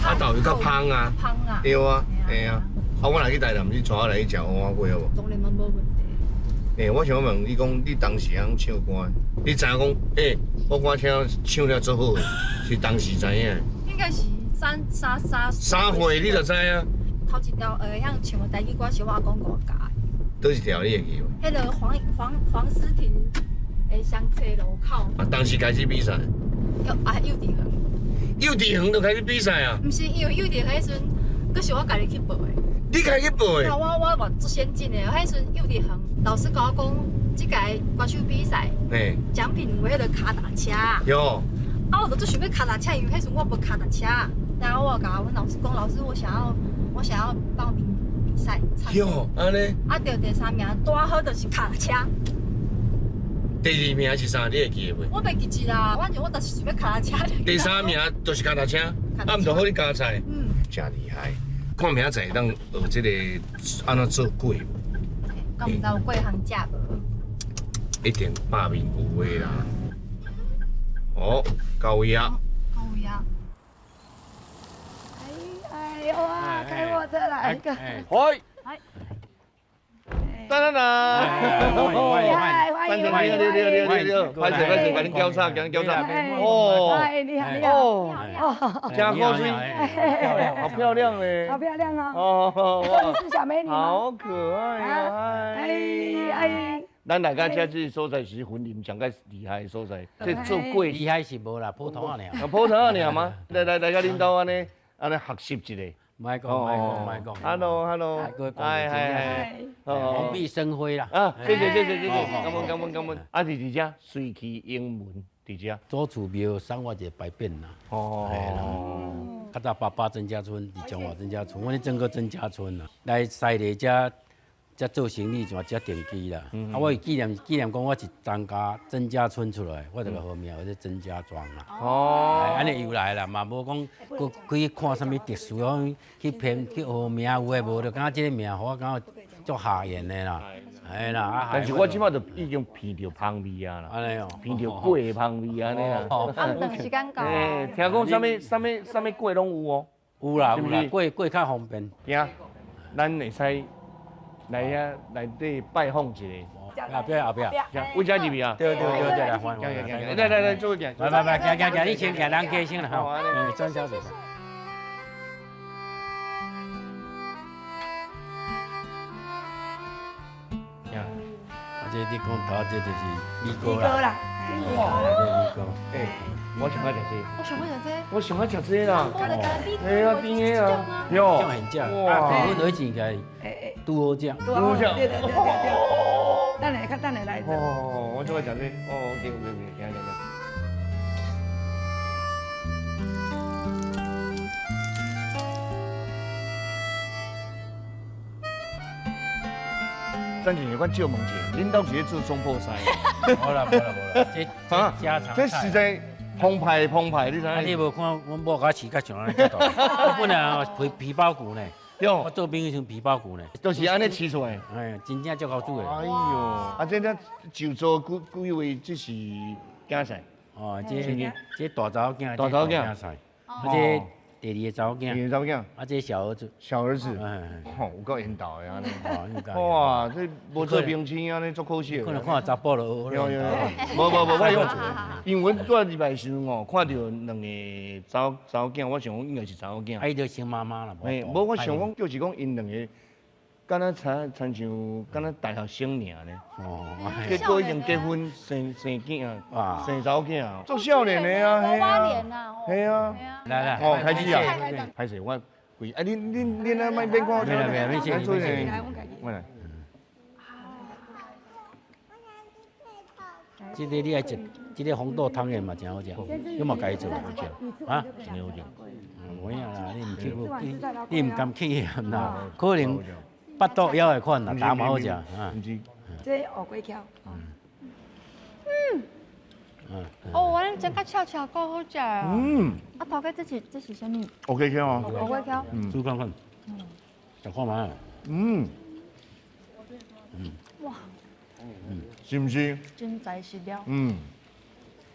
啊，豆油较芳啊。芳啊。对啊，嘿啊。啊，我若去台南，你带我来去食乌碗粿好无？当然嘛无问题。欸，我想欲问你讲，你当时通唱歌，你知影讲，欸，我歌听唱了足好的，是当时知影？应该是三三三。三岁你就知影？头一条会晓唱的台语歌是我阿公共我教的。佗一条你会记无？彼个黄思婷的双车路口。啊，当时开始比赛。啊，幼稚园。幼稚园就开始比赛啊？毋是，因为幼稚园彼时阵，阁是我家己去报的。你家己报的？我我嘛足先进的，彼时阵幼稚园老师共我讲，这届歌手比赛，奖品有彼个跤踏车。有。啊，我就足想欲跤踏车，因为彼时阵我无跤踏车。然后我共阮老师讲，老师，我想要报名比赛。哟，按呢？啊，得第三名，拄好就是跤踏车。第二名是啥？你会记得袂？我袂记得啦，反正我就是想欲跤踏车。第三名就是跤踏车，啊，毋就好你加菜。嗯。真厉害。看明仔载会当学这个按怎做粿无？敢毋知有粿通食无？一定百面有的啦。哦，到位啊！到位啊！哎呦啊，开货车来一个。欢。噔噔噔！欢迎欢迎。欢迎欢迎，对对对对对，歹势歹势，共恁交叉，共恁交叉。哦，哎，你好，你好，哦，真可水，好漂亮嘞，好漂亮啊！哦，说你是小美女吗？好可爱啊！哎哎，咱来到这这个所在是云林上较厉害的所在，这做粿厉害是无啦，普通仔尔。普通仔尔吗？来来来，甲恁兜按呢按呢学习一下。莫讲莫讲莫讲。 Hello，Hello，嗨嗨嗨，蓬荜生辉啦。啊，谢谢谢谢谢谢，感恩感恩感恩。啊，伫伫遮随去英文伫遮。祖厝庙送我一个牌匾啦。哦。较早爸爸曾家村，伫彰化曾家村，阮咧整个曾家村啦，来西螺遮才做生意，就才定居啦。啊，我纪念纪念讲我是张家曾家村出来，我就共号名叫做曾家庄啦。哦，按呢由来啦，嘛无讲阁去看啥物特殊，去编去学名有的无，就感觉这个名予我感觉足下言的啦。嘿啦，但是我这摆就已经闻著芳味啊啦，按呢哦，闻著粿的芳味按呢啦。啊，长时间到。听讲啥物啥物啥物粿拢有哦。有啦有啦，粿粿较方便。行，咱会使来遐内底拜访一下。后壁后壁。为遮入去啊？对对对对，来欢迎。来来来，做伙行。来来来，行行行，你先行，人家先啦吼。嗯，张小姐。啊，这你讲头这就是米糕啦。哇，这米糕。欸，我上爱食这。我上爱食这。我上爱食这啦。嘿啊，甜的啊。哟，这很正。哇，阮以前个拄好食。拄好食。对对对对对。等下，较等下来。哦，我最爱食这。哦，OK OK OK，行行行。咱就是阮借问一下，恁兜是咧做总铺师？无啦无啦无啦，这家常这实在澎湃澎湃，你知影？你无看阮某共我饲甲像按呢遮大？我本来皮皮包骨呢，我做兵时皮包骨呢，就是按呢饲出来。哎，真正足够煮的。哎哟，啊这这就座几几位，这是囝婿？哦，这这大查某囝，大查某囝，啊这。第二个查某囝，第二个查某囝，啊，这小儿子，小儿子，吼，有够缘投的按呢，哇，这无做兵星按呢，足可惜。可能看查埔就有有有，无无无，我用，因为阮住入来时阵吼，看到两个查查某囝，我想讲应该是查某囝。啊，伊就生妈妈啦。嘿，无我想讲就是讲𪜶两个，敢若亲亲像敢若大学生尔呢。哦，结果已经结婚生生囝啊，生查某囝，足少年的啊，娃娃脸啊，嘿啊，来来，哦，开始啊，歹势我规，啊，恁恁恁啊，莫免看我，免啦免，免谢，我来。这个你爱食，这个红豆汤圆嘛真好食，你嘛家己做啊？真好食。无影啦，你毋去过，你毋甘去啦，可能腹肚枵的款啦，胆嘛好食啊。这芋粿巧。嗯。哦，我恁煎甲俏俏，够好食啊。嗯。啊，头家这是这是啥物？芋粿巧哦。芋粿巧。嗯。煮看看。食看觅。嗯。嗯。哇。嗯。是毋是？真材实料。嗯。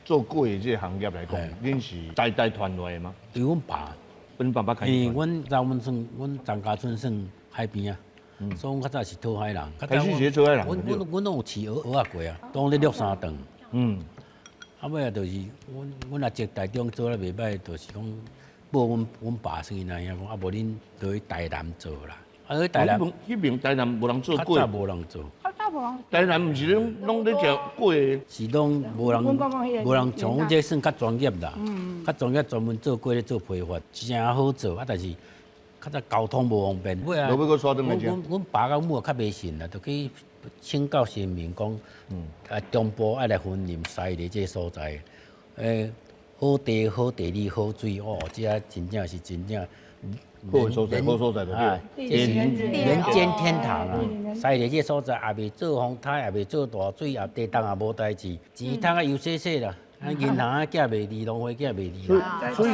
做粿的这个行业来讲，恁是代代传落来的吗？对阮爸。阮爸爸开始。因为阮在阮算阮张家村算海边啊。所以阮较早是讨海人，开始是讨海人。阮阮阮拢有饲蚵蚵仔过啊，当咧掠三顿。嗯。啊尾啊，就是阮阮阿叔台中做了袂䆀，就是讲报阮阮爸算伊那兄讲，啊无恁落去台南做啦。啊去台南，彼边台南无人做粿。较早无人做。较早无人。台南毋是拢拢咧食粿？是拢无人，无人像阮这算较专业啦。较专业专门做粿咧做批发，真好做啊，但是。较早交通无方便，尾啊，阮阮爸佮母较迷信啦，就去请教神明讲，啊中部爱来云林西螺这个所在，好地好地理好水哦，这真正是真正好所在，好所在就对。这是人间天堂啊！西螺这个所在也袂做风台，也袂做大水，也地动也无代志，钱通啊又细细啦。啊，银行啊，寄袂离，农会寄袂离啦。所以，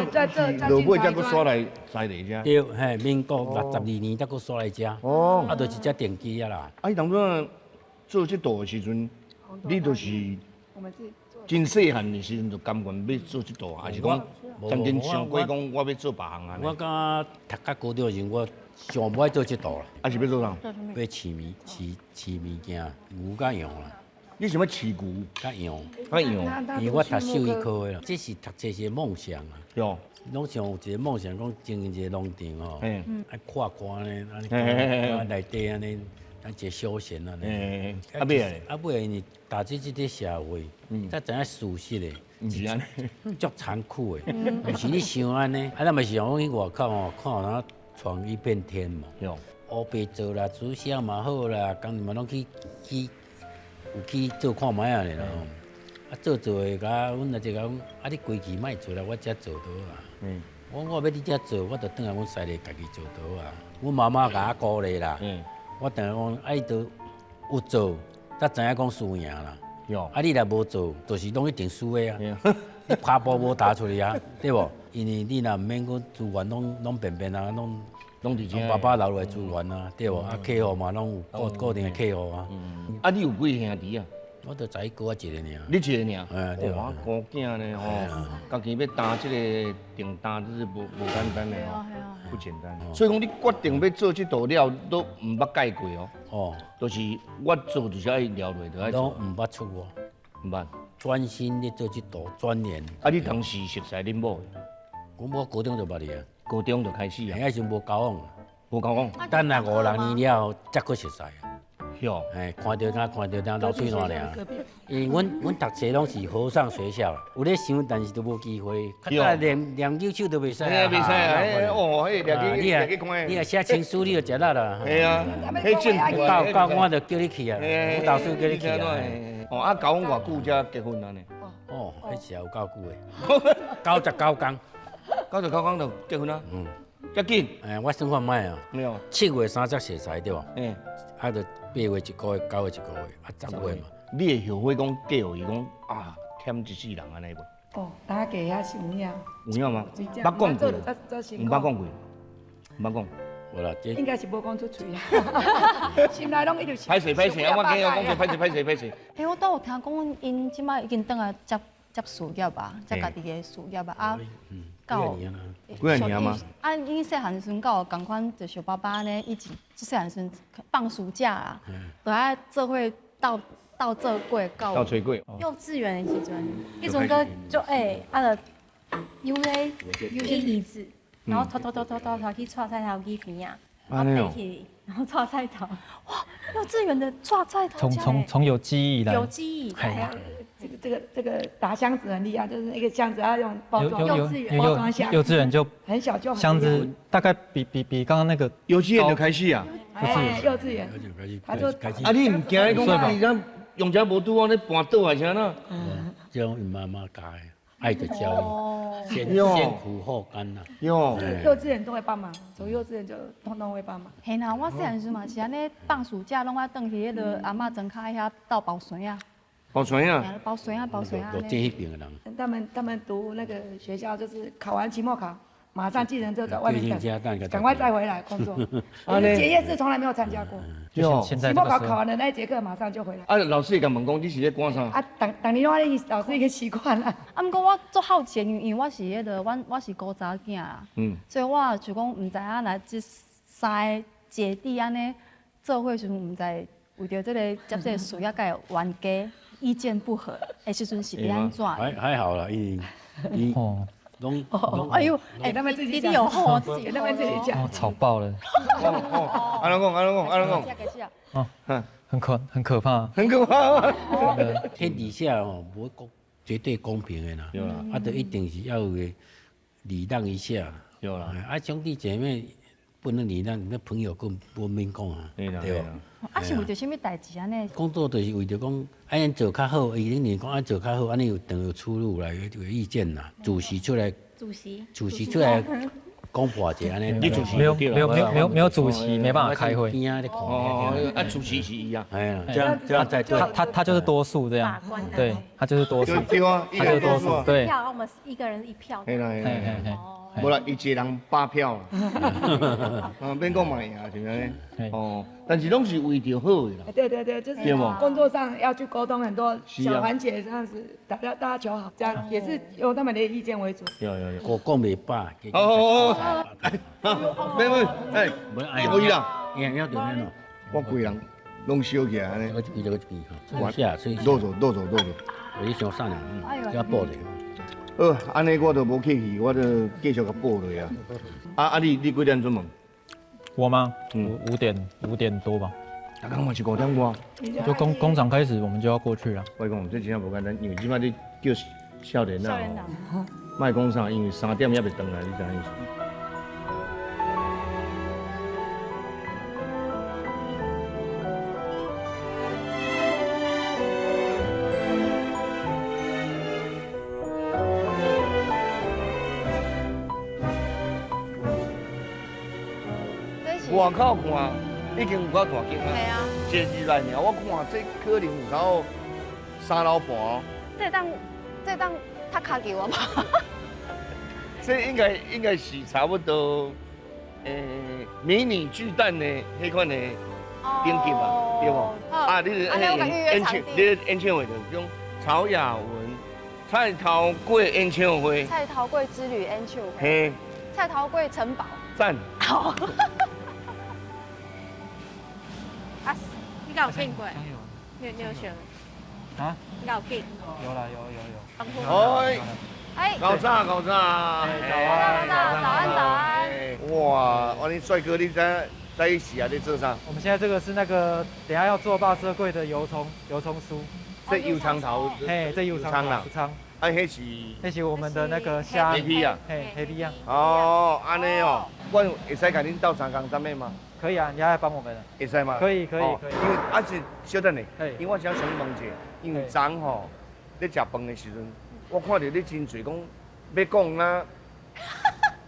落尾才阁煞来西螺遮。对，嘿，民国62年才阁煞来遮。哦。啊，就是遮定居啊啦。啊，你当初做这道的时阵，你就是真细汉的时阵就甘愿欲做这道，还是讲曾经想过讲我欲做别项啊？我感觉读到高中时，我想无爱做这道啦。啊，是欲做啥？欲饲物，饲饲物件，牛佮羊啦。你想欲飼牛？佮羊。佮羊。因為我讀獸醫科的啦，這是讀冊是個夢想啊。對。攏想有一個夢想，講經營一個農場吼，愛看看呢，按呢內底按呢，啊一個休閒按呢。啊尾咧？啊尾因為踏入這個社會，才知影事實的，毋是按呢，足殘酷的，毋是你想按呢。啊，咱嘛是想講去外口吼，看有哪闖一片天嘛。烏白做啦，煮銷嘛好啦，工人嘛攏去有去做看覓仔咧啦吼。啊做做的，共阮阿姐講，啊你規氣莫做啦，我遮做倒啊。我講我欲你遮做，我就轉來阮西麗家己做倒啊。阮媽媽共我鼓勵啦。我轉來講，啊伊都有做，才知影講輸贏啦。啊你若無做，就是攏一定輸的啊。你跤步無踏出去啊，對無？因為你若毋免講資源攏變變啊，攏攏佇遮。爸爸留落來資源啊，對無？啊客戶嘛攏有固定的客戶啊。啊你有幾個兄弟啊？我就十一哥我一個爾。你一個爾？哎，對。哇，孤囝呢吼，家己欲擔這個重擔，這是無簡單的哦，不簡單。所以講，你決定欲做這道了，都毋捌改過哦。哦，就是我做就是愛了落，就愛做。攏毋捌出過，毋捌。專心咧做這道鑽研。啊，你當時熟似恁某？阮某高中就捌伊啊。高中就開始啊。彼時無交往。無交往。等下五六年了後，才閣熟似。哟，哎，看著敢看著敢流喙瀾爾。因為阮讀冊攏是和尚學校，有咧想，但是都無機會。較早連研究手都袂使啊。袂使啊！哦，彼掠去看。你若寫情書，你就食力啦。係啊，彼政府到我就叫你去啊，輔導師叫你去啊。哦，啊，交往偌久才結婚按呢？哦，彼時有夠久的，99工。 99工就結婚啊？嗯。遮緊？哎，我算看覓啊？沒有。7月30熟似對無？嗯。啊，就8月一個月，9月一個月，啊10月嘛。你會後悔講嫁予伊講啊，忝一世人按呢無？哦，當嫁遐是有影。有影嗎？捌講過？毋捌講過？毋捌講。無啦，應該是無講出喙啊，心內攏一直歹勢歹勢啊！我今日講過歹勢歹勢歹勢。欸，我都有聽講，𪜶這擺已經轉來接事業啊，接家己的事業啊，啊，到幾年嗎？啊，𪜶細漢時陣佮我仝款，就小爸爸呢，以前細漢時陣放暑假啊，都愛做伙鬥做過到。鬥吹過。幼稚園的時陣，彼陣閣足矮，啊，就有咧有些椅子，然後拖拖拖拖拖拖去蔡菜頭去邊仔，然後爬起，然後蔡菜頭。哇，幼稚園的蔡菜頭。從有記憶以來。有記憶以來。這個打箱子很厲害，就是那個箱子要用包裝，幼稚園包裝箱，幼稚園就很小就箱子大概比剛剛那個幼稚園就開始啊，幼稚園，他就啊你毋驚講你講用這無拄好咧絆倒還是按怎？嗯，這種𪜶媽媽教的，愛的教育，先苦後甘呐。喲，幼稚園都會幫忙，從幼稚園就通通會幫忙。嘿啦，我細漢時嘛是按呢，放暑假攏愛轉去彼个阿嬤莊跤遐鬥包孫仔。包孫仔，包孫仔，包孫仔。羅這彼邊的人。他們讀那個學校，就是考完期末考，馬上進人就在外面等，趕快再回來工作。結業式從來沒有參加過。期末考考完的那一節課，馬上就回來。啊，老師會共問講，你是咧趕啥？啊，當年我老師已經習慣了。啊，毋過我足好奇，因為我是彼個，我是孤查囝啦，所以我就講毋知影來這三個姐弟按呢做伙時陣，毋知為著這個接這個事業佮冤家。意見不合，的時陣是欲按怎？還好啦，伊攏哎呦，哎，他們自己弟弟有吼，自己他們自己講，吵爆了。按怎講？按怎講？按怎講？哦，很可怕，很可怕。天底下哦，無公絕對公平的啦，啊，就一定是要有個禮讓一下。有啦，啊，兄弟姐妹不能禮讓，那朋友更不免講啊，對無？啊，是為著啥物代誌按呢？工作就是為著講，按呢做較好，伊頂是講按做較好，按呢有當有出路來有意見啦。主席出來，主席，主席出來講破者按呢。你主席沒有主席，沒辦法開會。哦，啊，主席是伊啊。哎呀，這樣這樣他就是多數這樣，對，他就是多數，對啊，他就是多數，對。票，我們一個人一票。對啦，對啦。無啦，伊一個人8票啦，啊，免講嘛贏，是毋是？哦，但是攏是為著好的啦。對對對，就是工作上要去溝通很多小環節，這樣子大家求好，這樣也是用他們的意見為主。有有有，我講袂飽。哦哦哦，沒沒，哎，可以啦。贏了就免咯。我規人拢烧起来按呢。这个这个吼，吹下吹下。落落落落落。你伤散啦，要补者。好，按呢我就无客气，我就继续共补落啊。啊啊，你几点出门？我吗？5点多吧。啊，刚嘛是5点外。就工厂开始，我们就要过去了。我讲这真正无简单，因为这摆你叫少年仔，莫讲啥，因为3点犹未转来，你知影意思？外口看已经有够大间啊！系啊，一入来尔，我看这可能有到3楼半哦。这当踢跤球啊吧？这应该是差不多，迷你巨蛋的彼款的顶级吧，对无？啊，你演唱，你演唱会就讲曹雅雯、蔡桃贵演唱会。蔡桃贵之旅演唱会。嘿。蔡桃贵城堡。赞。好。啊，你敢有听过？你有选？啊？你敢有听？有啦，有。哎，哎，高早高早，早安早安早安。哇，哇，你帅哥，你在一起啊？在做啥？我们现在这个是那个，等下要做肉丝粿的油葱酥。这油葱头。嘿，这油葱啦。葱。啊，彼是。彼是我们的那个虾。黑皮啊。嘿，黑皮啊。哦，按呢哦，我会使共恁斗相共啥物吗？可以啊，你要来帮我们。会使吗？可以可以可以。因为啊是小等下，因为我想想问一下，因为昨吼咧食饭的时阵，我看著你真济讲欲讲啊，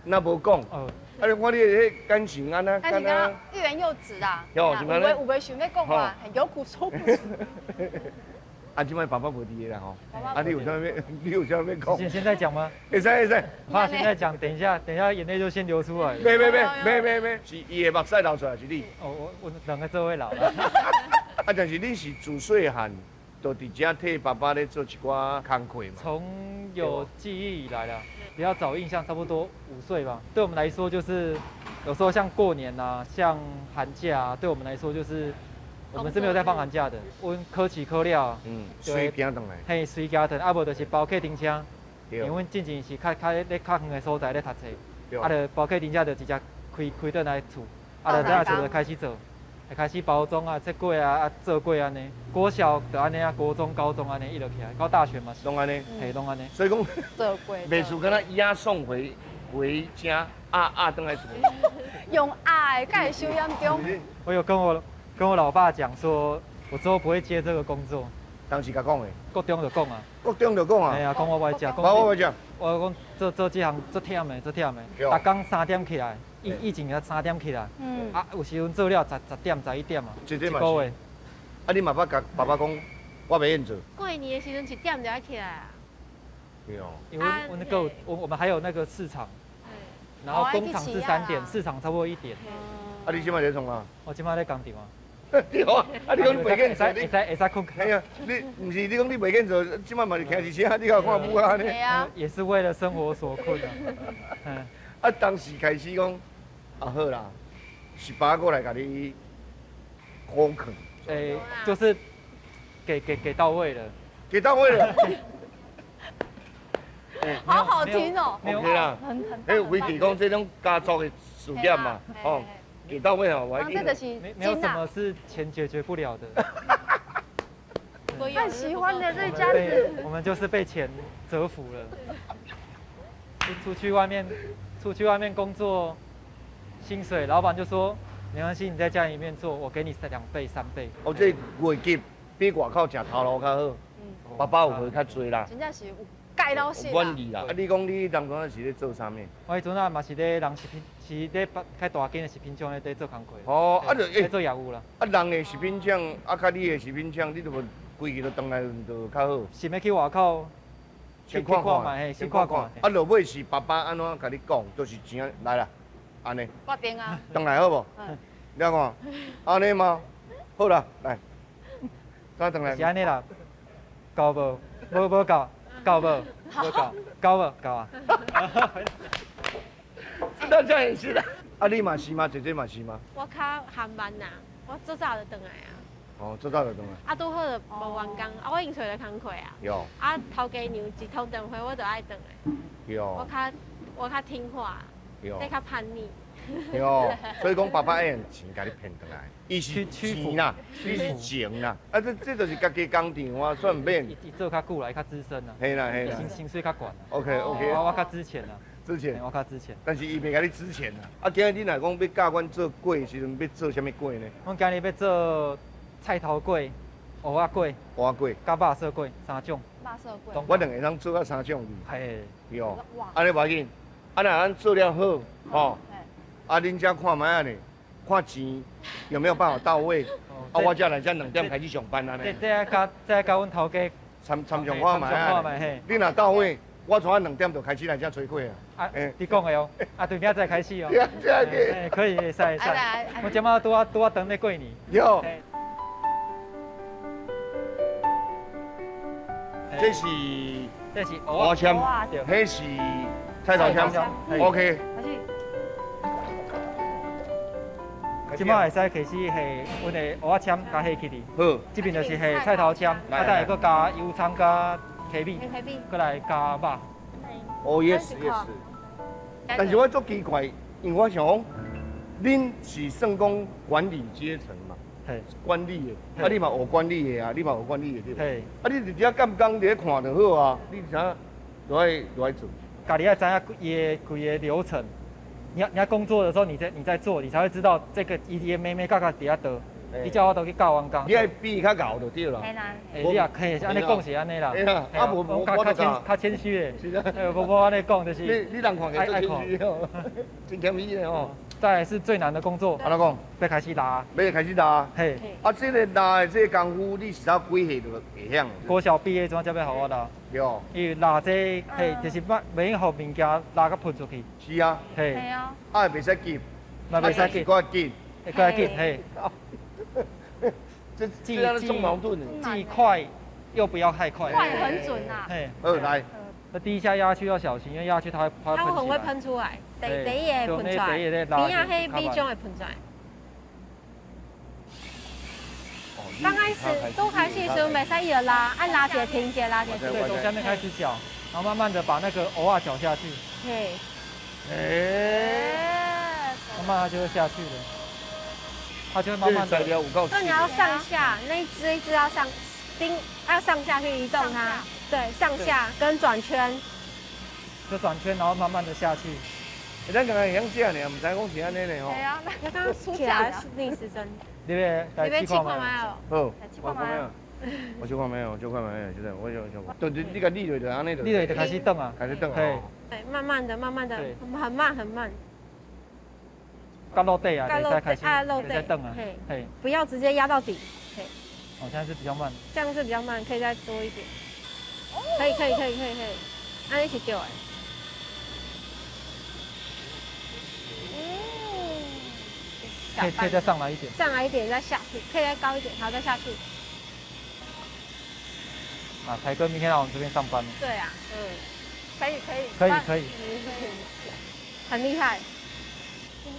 若无讲。啊！你看你彼感情按呢？感情敢欲言又止啊。有，是有有袂想欲讲话，有苦说不出。啊，这摆爸爸无伫的啦吼。啊，你有啥欲？你有啥欲讲？现在讲吗？会使会使。怕现在讲，等一下等一下眼泪就先流出来。没没没没没没，是伊的目屎流出来，是你。哦，我两个做伙流。啊，但是你是自细汉就伫遮替爸爸咧做一寡工课嘛？从有记忆以来啦，比较早印象差不多5岁吧。对我们来说，就是有时候像过年啊，像寒假啊，对我们来说就是。我们是没有在放寒假的，阮考试考了，随行转来，嘿，随行转，啊无就是包客停车，因为阮进前是较较咧较远的所在咧读册，啊，就包客停车就直接开开转来厝，啊，就转来厝就开始做，就开始包装啊、切粿啊、啊做粿按呢。国小就按呢啊，国中、高中按呢一路起来，到大学嘛是拢按呢，嘿，拢按呢。所以讲做粿，袂输敢若押送回家，啊转来厝。用爱，敢会伤严重？我有跟我老爸讲说，我之后不会接这个工作。当时共讲的。国中就讲啊。国中就讲啊。哎呀，讲我不爱食。我不爱食。我讲做这行足忝的，足忝的。逐工3点起来，以前才3点起来。嗯。啊，有时阵做了10点、11点啊。一个月。啊，你嘛捌共爸爸讲，我袂愿做。过年的时阵1点就爱起来啊。对哦。因为我那个我们还有那个市场，然后工厂是3点，市场差不多1点。啊，你这摆在创啥？我这摆在工厂啊。对啊，啊你讲你袂见做，你会使困。系啊，你毋是你讲你袂见做，这摆嘛是骑一车，你敢看母啊按呢？也是为了生活所困啊。啊，当时开始讲，啊好啦，是爸过来共你苦劝。欸，就是给到位了。给到位了。好好听哦。 OK 啦。哎，维持讲这种家族的事业嘛，哦。给到位哦，我还这就是没有什么是钱解决不了的。太喜欢了这家子。我们就是被钱折服了。出去外面，出去外面工作，薪水老板就说没关系，你在家里面做，我给你2倍3倍。哦，这月给比外口食头路较好。爸爸有回较济啦。真正是有盖到死。满意啦。啊，你讲你当阵是咧做啥物？我彼阵啊嘛是咧人食品，是咧较大间的食品厂咧咧做工课。哦，啊就咧做业务啦。啊，人的食品厂，啊，较你的食品厂，你就无规气都转来就较好。想欲去外口先看看，先看看。啊，落尾是爸爸按怎共你讲，就是钱来啦，按呢。决定啊。转来好无？你看，按呢吗？好啦，来，再转来。是按呢啦，够无？无无够。够无？无够，够无？够啊！大家也是啦。啊，你嘛是吗？姐姐嘛是吗？我较含慢呐，我做早就转来啊。哦，做早就轉來。啊，拄好就無完工，啊，我應揣著工課啊。有。啊，頭家娘一通電話，我就愛轉來。有。我較聽話，這較叛逆。對，所以講爸爸愛用錢共你騙轉來，伊是錢啦，伊是情啦，啊這就是家己工廠啊，算毋免。伊做較久啦，伊較資深啦。嘿啦嘿啦。薪水較懸。 OK OK。我較資淺啦。資淺。我較資淺。但是伊袂共你資淺啦。啊，今日你若講欲教阮做粿時陣，欲做啥物粿呢？阮今日欲做菜頭粿、芋仔粿、芋仔粿、佮肉燥粿三種。肉燥粿。我兩个通做甲三種。嘿。對。按呢無要緊，啊若咱做了好，吼。啊，恁遮看覓仔呢？看錢有沒有辦法到位？啊，我才來遮2點開始上班按呢。這共阮頭家參參詳看覓仔。你若到位，我從啊2點就開始來遮炊粿啊。啊，你講的哦，啊，對，明仔載開始哦。對，可以，會使會使。我這馬拄仔轉咧過年。有。這是這是芋仔簽，彼是菜頭簽。OK。這馬會使開始下阮的芋仔簽，共下起去。好，這邊就是下菜頭簽，啊，等下閣加油蔥、加蝦米，閣來加肉。哦，yes yes。但是我足奇怪，因為我想講，恁是算講管理階層嘛？管理的，啊，你嘛學管理的啊，你嘛學管理的對無？啊，你佇遮監工佇咧看就好啊，你啥都愛都愛做。家己愛知影伊的規個流程。你要工作的時候，你在做，你才會知道這個伊的眉眉角角佇遐佗。你叫我都去教員工。你愛比伊較𠢕就對啦。嘿啦。欸，你也可以按呢講是按呢啦。啊，無無，我較較謙虛的。是啊。無無按呢講就是。你人看起來足謙虛哦，真謙虛的哦。再來是最難的工作。按怎講？欲開始拉。欲開始拉。嘿。啊，這個拉的這個功夫，你是啥幾歲就會曉？國小畢業怎才欲予我拉？對。因為拉這嘿，就是袂袂用予物件拉甲噴出去。是啊。嘿。啊。啊，袂使急。嘛袂使急。閣緊。會閣緊嘿。這這這矛盾的。既快又不要太快。快很準啊。嘿。好來。那第一下壓下去要小心，因為壓下去它會它會很會噴出來，第一會噴出來，邊仔彼米漿會噴出來。剛開始都開始時袂使伊就拉，愛拉一個停一個，拉一個停。對，從下面開始攪，然後慢慢的把那個芋仔攪下去。嘿。欸。慢慢它就會下去了，它就會慢慢的。那你要上下，那一隻一隻要上，釘要上下去移動它。對，上下跟轉圈。就轉圈，然後慢慢的下去。咱剛剛會曉食呢，毋知講是按呢呢吼。對啊，剛剛起來是逆時針。你欲來試看覓？好，我看覓？我試看覓？我試看覓？就這，我想想。對對，你共理落就按呢就。理落就開始轉啊，開始轉。對。對，慢慢的，慢慢的，很慢很慢。佮落底啊，會使開始，會使轉啊。嘿。不要直接壓到底。嘿。哦，現在是比較慢。這樣是比較慢，可以再多一點。可以可以可以可以可以，按呢是對的。可以再上來一點。上來一點再下去，可以再高一點，好，再下去。啊，台哥明天來我們這邊上班。對啊，嗯，可以可以。可以可以。很厲害。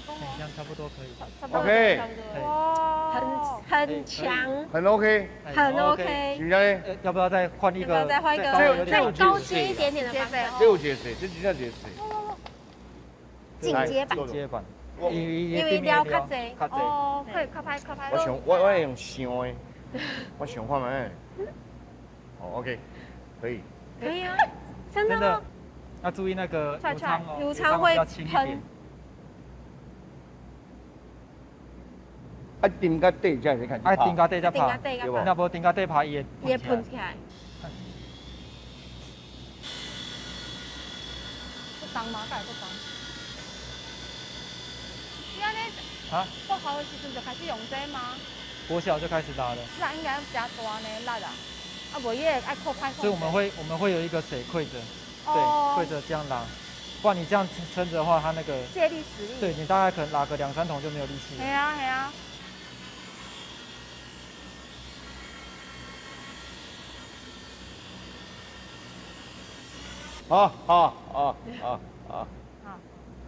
這樣差不多可以。 OK。哇，很強。很 OK。很 OK。是不是？要不要再換一個？再換一個，再高階一點點的版本。這有一個小，這真正一個小。進階版。進階版。因為料較濟，哦，可以較歹較歹。我想我我用想的，我想看覓。哦，OK，可以。可以啊，真的嗎？要注意那個油倉哦，油倉會噴。啊，釘到底才會開始。啊，釘到底才拍，若無釘到底拍，伊會會噴起來。不重嗎？敢會足重？你按呢？啊？國小的時陣就開始用這嗎？國小就開始拉了。力應該誠大呢，力啊！啊，無伊會愛靠歹。所以我們會有一個水潰著，對，潰著這樣拉，不然你這樣撐著的話，它那個借力使力。對，你大概可能拉個2、3桶就沒有力氣。係啊係啊。好好好好好。好。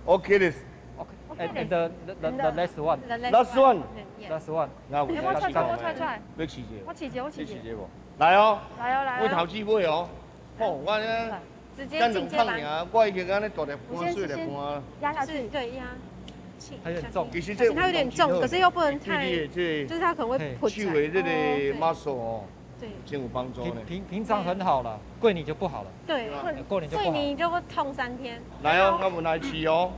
OK です。And the last one. Last one. Last one. 那我出来，我出来。欲试一下。我试一下，我试一下。來哦。來哦來。我頭至尾哦。好，我呢。直接進階版。我已經按呢大粒盤、細粒盤。壓下去，對壓。它有點重。其實這它有點重，可是又不能太，就是它可能會撲手的這個 muscle 哦，對，真有幫助呢。平常很好了，過年就不好了。對，過年就不好。過年就會痛3天。來哦，我們來試哦。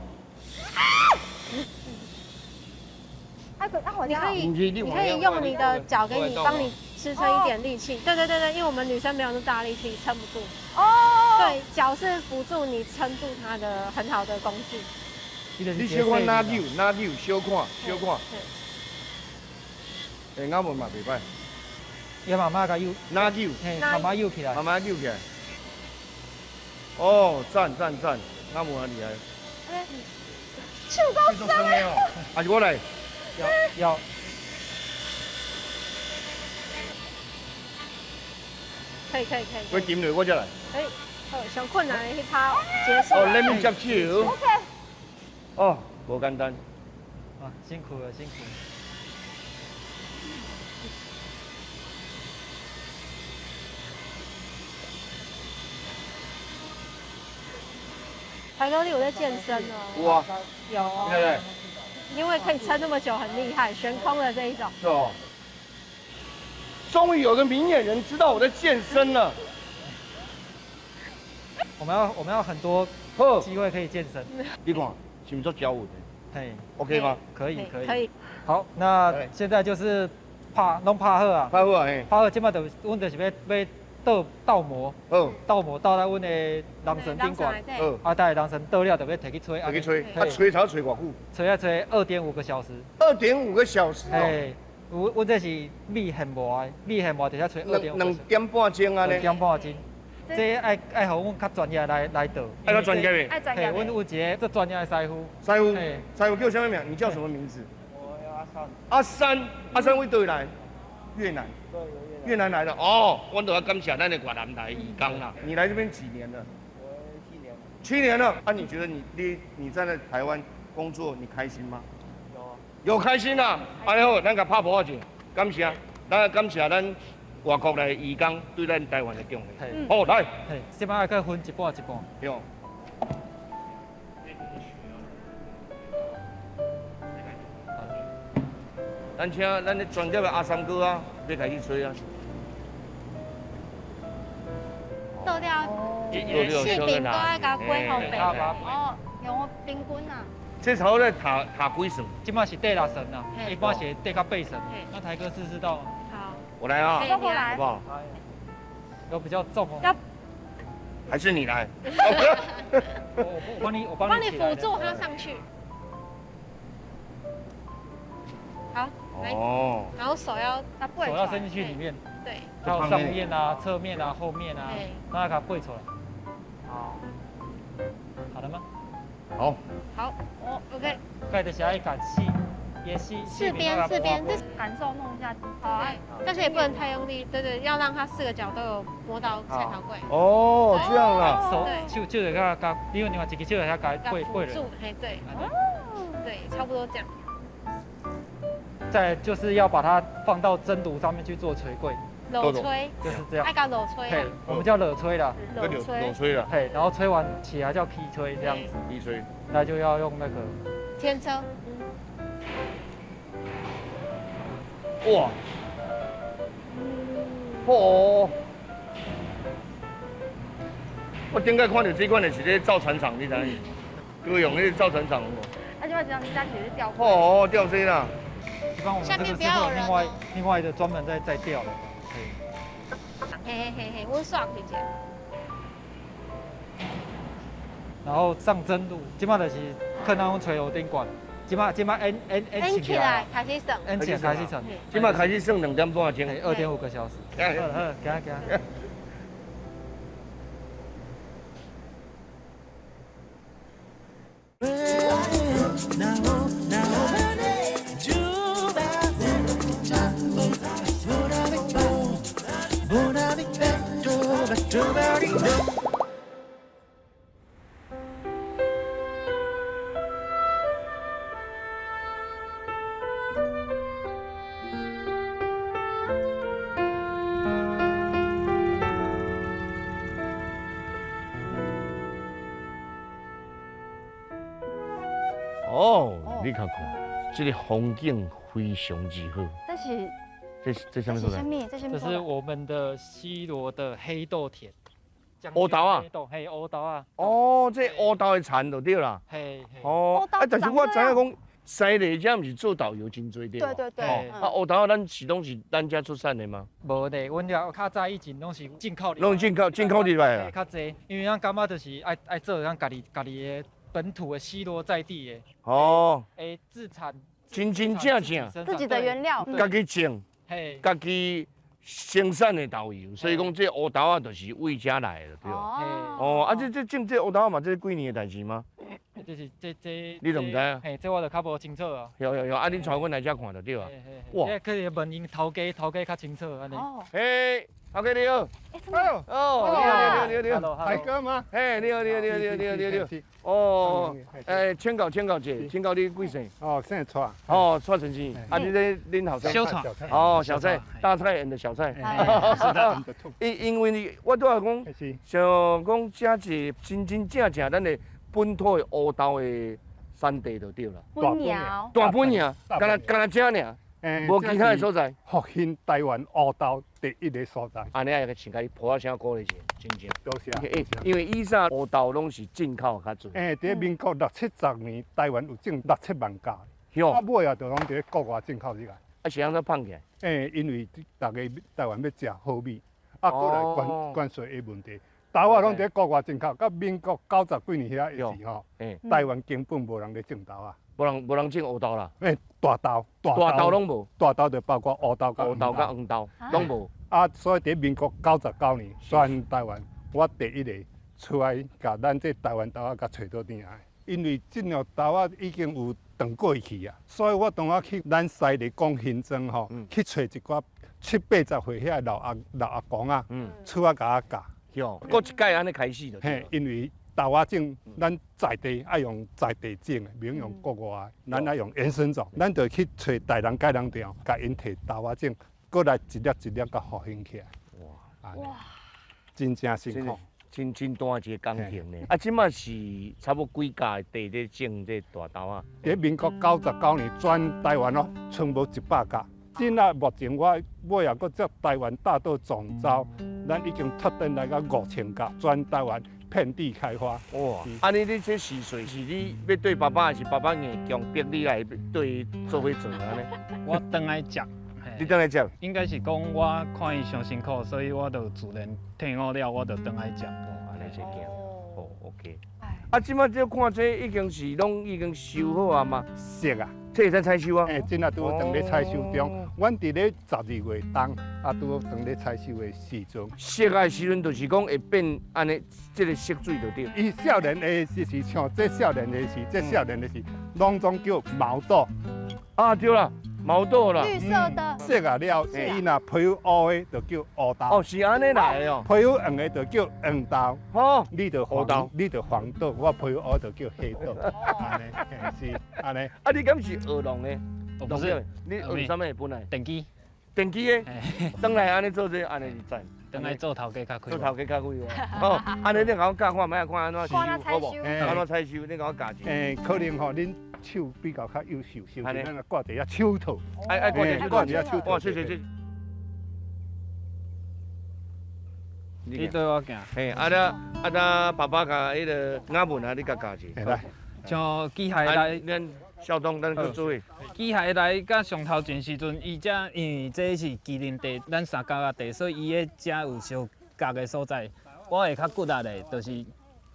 你可以用你的腳給你幫你支撐一點力氣。對對對對，因為我們女生沒有那麼大力氣，撐不住。哦。對，腳是輔助你撐住它的很好的工具。你小看哪扭哪扭，小看小看。欸，咬門嘛袂歹。伊慢慢共扭。哪扭？慢慢扭起來。慢慢扭起來。哦，讚讚讚，咬門啊厲害。手夠酸的哦。還是我來。要。可以可以可以。我點落我才來。哎，好，上困難的彼趴結束。哦，let me 接手。 OK。哦，無簡單。啊，辛苦了，辛苦了。台哥，你有在健身哦？有啊。有哦。對。因為可以撐那麼久，很厲害，懸空的這一種。是哦。終於有個明眼人知道我在健身了。我們要很多機會可以健身。你看，是毋是足招有的？嘿，OK 嗎？可以可以。可以。好，那現在就是拍，攏拍好啊。拍好啊，嘿。拍好，這擺就阮就是欲倒倒模，倒模倒來阮的龍神頂懸。啊，等下龍神倒了，就欲提去吹。提去吹，啊，吹才吹偌久？吹啊吹2.5個小時。2.5個小時哦。嘿，阮這是米現磨的，米現磨就才吹2.5。 2點半鐘按呢？2點半鐘。這愛予阮較專業來倒。愛較專業的。愛專業。嘿，阮有一個做專業的師傅。師傅，師傅叫啥物名？你叫什麼名字？我叫阿三。阿三，阿三佇佗位來？越南。對，越南來的哦，我都要感謝咱的越南來義工啦。你來這邊幾年了？我7年。 7年了，啊？你覺得你在那台灣工作，你開心嗎？有啊。有開心啊！哎好，咱共拍噗仔者，感謝，咱感謝咱外國來的義工對咱台灣的貢獻。好，來。嘿，這擺愛閣分一半一半。對。咱請咱的專業的阿三哥啊，欲開始吹啊。倒了，四邊都愛共滾予白。哦，用冰棍啊。這差不多塔塔幾層？這擺是第6層啦，一般是第到8層。那台哥試試到。好。我來啊，好不好？有比較重哦。要。還是你來？我幫你，我幫你輔助他上去。好，來。哦。然後手要手要伸進去裡面。對。還有上面啊、側面啊、後面啊，讓它給它背出來。好。好了嗎？好。好，哦，OK。蓋的是愛共四，也是四邊四邊，這感受弄一下。好啊，但是也不能太用力，對對，要讓它4個角都有摸到菜頭粿。哦，這樣啊。手手手就共共，你用另外一隻手來共背背住，嘿，對。對，差不多這樣。再就是要把它放到蒸爐上面去做捶粿。滷吹就是這樣。愛共滷吹。嘿，我們叫滷吹啦。滷吹。滷吹啦。嘿，然後吹完起來叫劈吹這樣子。劈吹。那就要用那個天車。哇！哦！我頂擺看著這款的是咧造船廠，你知影？高雄彼個造船廠有無？啊，這擺這樣加起來是吊。哦，吊車啦。一般我們這個是會有另外的專門在吊的。嘿嘿嘿嘿，我刷一下。然後上蒸爐，這擺就是放咱阮炊爐頂懸，這擺煙煙煙起來，開始算，煙起來開始算，這擺開始算2點半鐘，2.5個小時。好，好，行行。哦，你看看，這個風景非常之好。這是這是這啥物所在？這是這是我們的西螺的黑豆田。烏豆啊？黑豆，嘿，烏豆啊。哦，這烏豆的田就對啦。嘿。哦，啊，但是我知影講，西螺遮毋是做豆油真濟對。對對對。啊，烏豆咱是攏是咱遮出產的嗎？無咧，阮遮較早以前攏是進口。攏進口，進口入來啊。較濟，因為咱感覺就是愛愛做咱家己家己的本土的西螺在地的。哦。欸，自產。真真正正。自己的原料。家己種。嘿。家己生產的豆油，所以講這烏豆仔就是為遮來的，對。哦，啊，這種這烏豆仔嘛，這幾年的代誌嗎？這是這這。你都毋知啊？嘿，這我就較無清楚啊。有有有，啊，恁帶阮來遮看就對啊。哇！這可以問𪜶頭家，頭家較清楚按呢。嘿，頭家你好。哦，你好你好你好你好。大哥嗎？嘿，你好你好你好你好你好你好。哦，欸，請教請教者，請教你貴姓？哦，姓蔡。哦，蔡先生。啊，你這恁後生？小蔡。哦，小蔡，大菜 and 小菜。是的。因為你，我拄仔講，像講這是真真正正咱的本土的烏豆的產地就對啦。大本營。大本營，干焦干焦這爾，無其他的所在。復興台灣烏豆第一個所在。按呢也先共你抱仔聲鼓勵一下，真正。多謝。因為以前烏豆攏是進口較濟。欸，佇民國六七十年，台灣有種六七萬甲。啊，尾啊，就攏佇咧國外進口入來。啊，是按怎放起來？欸，因為逐家台灣欲食好米，啊，閣來關關稅的問題。豆仔攏佇咧國外進口，到民國90幾年遐的時吼，台灣根本無人咧種豆仔。無人無人種烏豆啦。欸，大豆，大豆攏無。大豆就包括烏豆、烏豆佮黃豆，攏無。啊，所以佇民國99年，全台灣我第一個出來，共咱這台灣豆仔共揣倒轉來。因為這樣豆仔已經有斷過去啊，所以我當我去咱西螺講興莊吼，去揣一寡七八十歲遐老阿老阿公啊，出來共我教。喲，閣一擺按呢開始就。嘿，因為豆仔種，咱在地愛用在地種的，袂用國外的，咱愛用原生種，咱就去揣大人佮人調，共𪜶提豆仔種，閣來一粒一粒共復興起來。哇！哇！真正辛苦，真真大一個工程呢。啊，這馬是差不多幾甲的地咧種這大豆仔？佇民國99年，全台灣哦，賰無100甲。這啊，目前我尾仔閣接台灣大豆總召，咱已經拓展來到5000甲，全台灣遍地開花。哇！啊，你這時歲是你欲對爸爸，還是爸爸硬強迫你來對做伙做按呢？我轉來接。你轉來接？應該是講我看伊傷辛苦，所以我就自然退伍了，我就轉來接。哦，按呢這件。哦，OK。啊，這馬這看這已經是攏已經收好啊嘛？熟啊。這會使採收啊？欸，這若拄好當咧採收中，阮佇咧12月冬，啊，拄好當咧採收的時陣。熟的時陣就是講會變按呢，這個色水就對。伊少年的時時像這少年的時，這少年的時，攏總叫毛豆。啊，對啦，毛豆啦。綠色的。熟啊了，伊若皮膚烏的，就叫烏豆。哦，是按呢來的哦。皮膚黃的就叫黃豆。哦，你就黃豆，你就黃豆，我皮膚烏就叫黑豆。按呢，是按呢。啊，你敢是學農的？不是，你學啥物本來？電機。電機的，轉來按呢做這，按呢是讚。轉來做頭家較快。做頭家較快哦。按呢你共我教看覓，看按怎收，好無？按怎採收，你共我教一下。欸，可能吼，恁手比較較幼秀，是不是？咱掛一下手套。愛愛掛一掛一下手套。哇，謝謝謝。你對我行。嘿，啊了啊，咱爸爸共彼个阿文啊，你共教一下。來，像機械來，咱小東，咱去做。機械來佮上頭前時陣，伊遮因為這是麒麟地，咱三角仔地，所以伊咧遮有相夾的所在。我會較骨力的，就是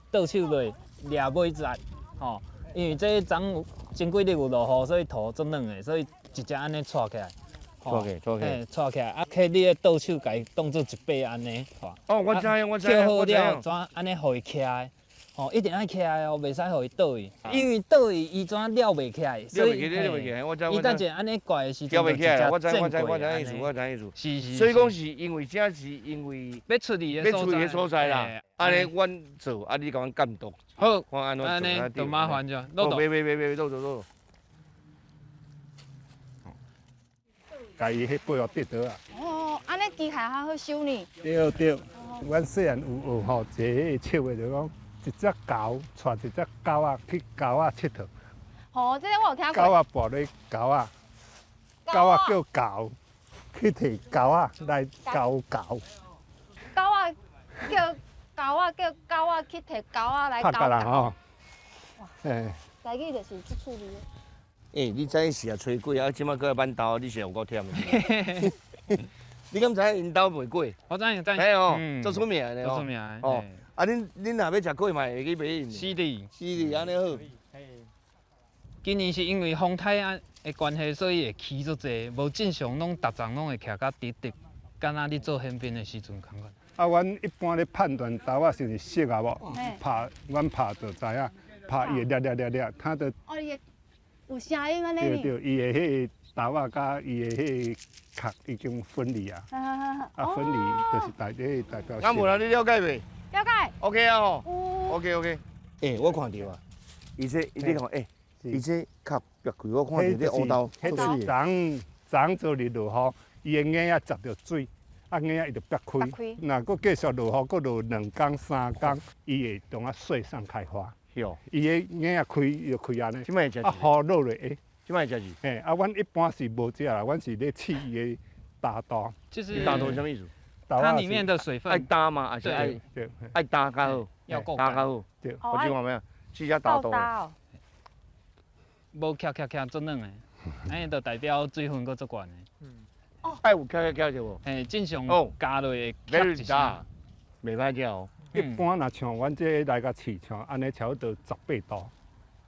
倒手落掠尾節，吼。因為這昨有前幾日有落雨，所以土足軟的，所以直接按呢掣起來。掣起來，掣起來，掣起來。啊，揢你的倒手，共伊當做一把按呢。哦，我知影，我知影。捡好了，怎按呢予伊徛的？吼，一定愛徛的哦，袂使予伊倒去，因為倒去伊怎撩袂起來。撩袂起，撩袂起來，我知。伊等下按呢掛的時陣，撩袂起來，我知，我知，我知意思，我知意思。是是。所以講是因為這是因為欲出去的欲出去的所在啦。按呢，阮做，啊，你共阮監督。好，看按怎做。按呢就麻煩者。袂袂袂袂，落落落。共伊彼背後跌倒啊。哦，按呢機械較好收呢。對對，阮細漢有學吼，一個笑話就講，一隻狗帶一隻狗仔去狗仔𨑨迌。吼，這個我有聽過。狗仔跋咧狗仔，狗仔叫猴，去提狗仔來猴猴。狗仔叫狗仔叫狗仔去提狗仔來猴拍甲人吼。嘿。台語就是這趣味。欸，你知是啊，吹過啊，這擺閣來挽豆，你是有夠忝的。你敢知影𪜶兜賣粿？我知影，知。嘿哦，足出名的哦。足出名的。哦，啊，恁若欲食粿嘛，會去買𪜶。是的。是的，按呢好。今年是因為風颱啊的關係，所以會起足濟，無正常攏逐叢攏會徛甲直直，敢若你做憲兵的時陣仝款。啊，阮一般咧判斷豆仔是毋是熟啊無？拍，阮拍就知影，拍伊會裂裂裂裂，它的。哦，伊會有聲音按呢。對對，伊的彼个豆仔佮伊的彼个殼已經分離啊。啊，分離就是代表。啊，無啦，你了解袂？了解。 OK 啊吼。OK OK。欸，我看著啊，伊這你看，欸，伊這殼煏開，我看著這烏豆，彼就是昨昨做日落雨，伊的芽仔浸著水，啊芽仔伊就煏開。若閣繼續落雨，閣落兩工三工，伊會當啊穗上開花。伊的芽仔開，伊就開按呢。啊，雨落落會。這擺會食是？嘿，啊，阮一般是無食啦，阮是咧試伊的焦度。就是焦度啥物意思？它裡面的水分。愛焦嘛，還是愛愛焦較好？要夠焦較好。對。我試看覓啊？試下焦度。無徛徛徛足軟的，按呢就代表水分閣足懸的。哦。愛有徛徛徛對無？嘿，正常加落會徛一聲。袂歹食哦。一般若像阮這來共試，像按呢差不多18度。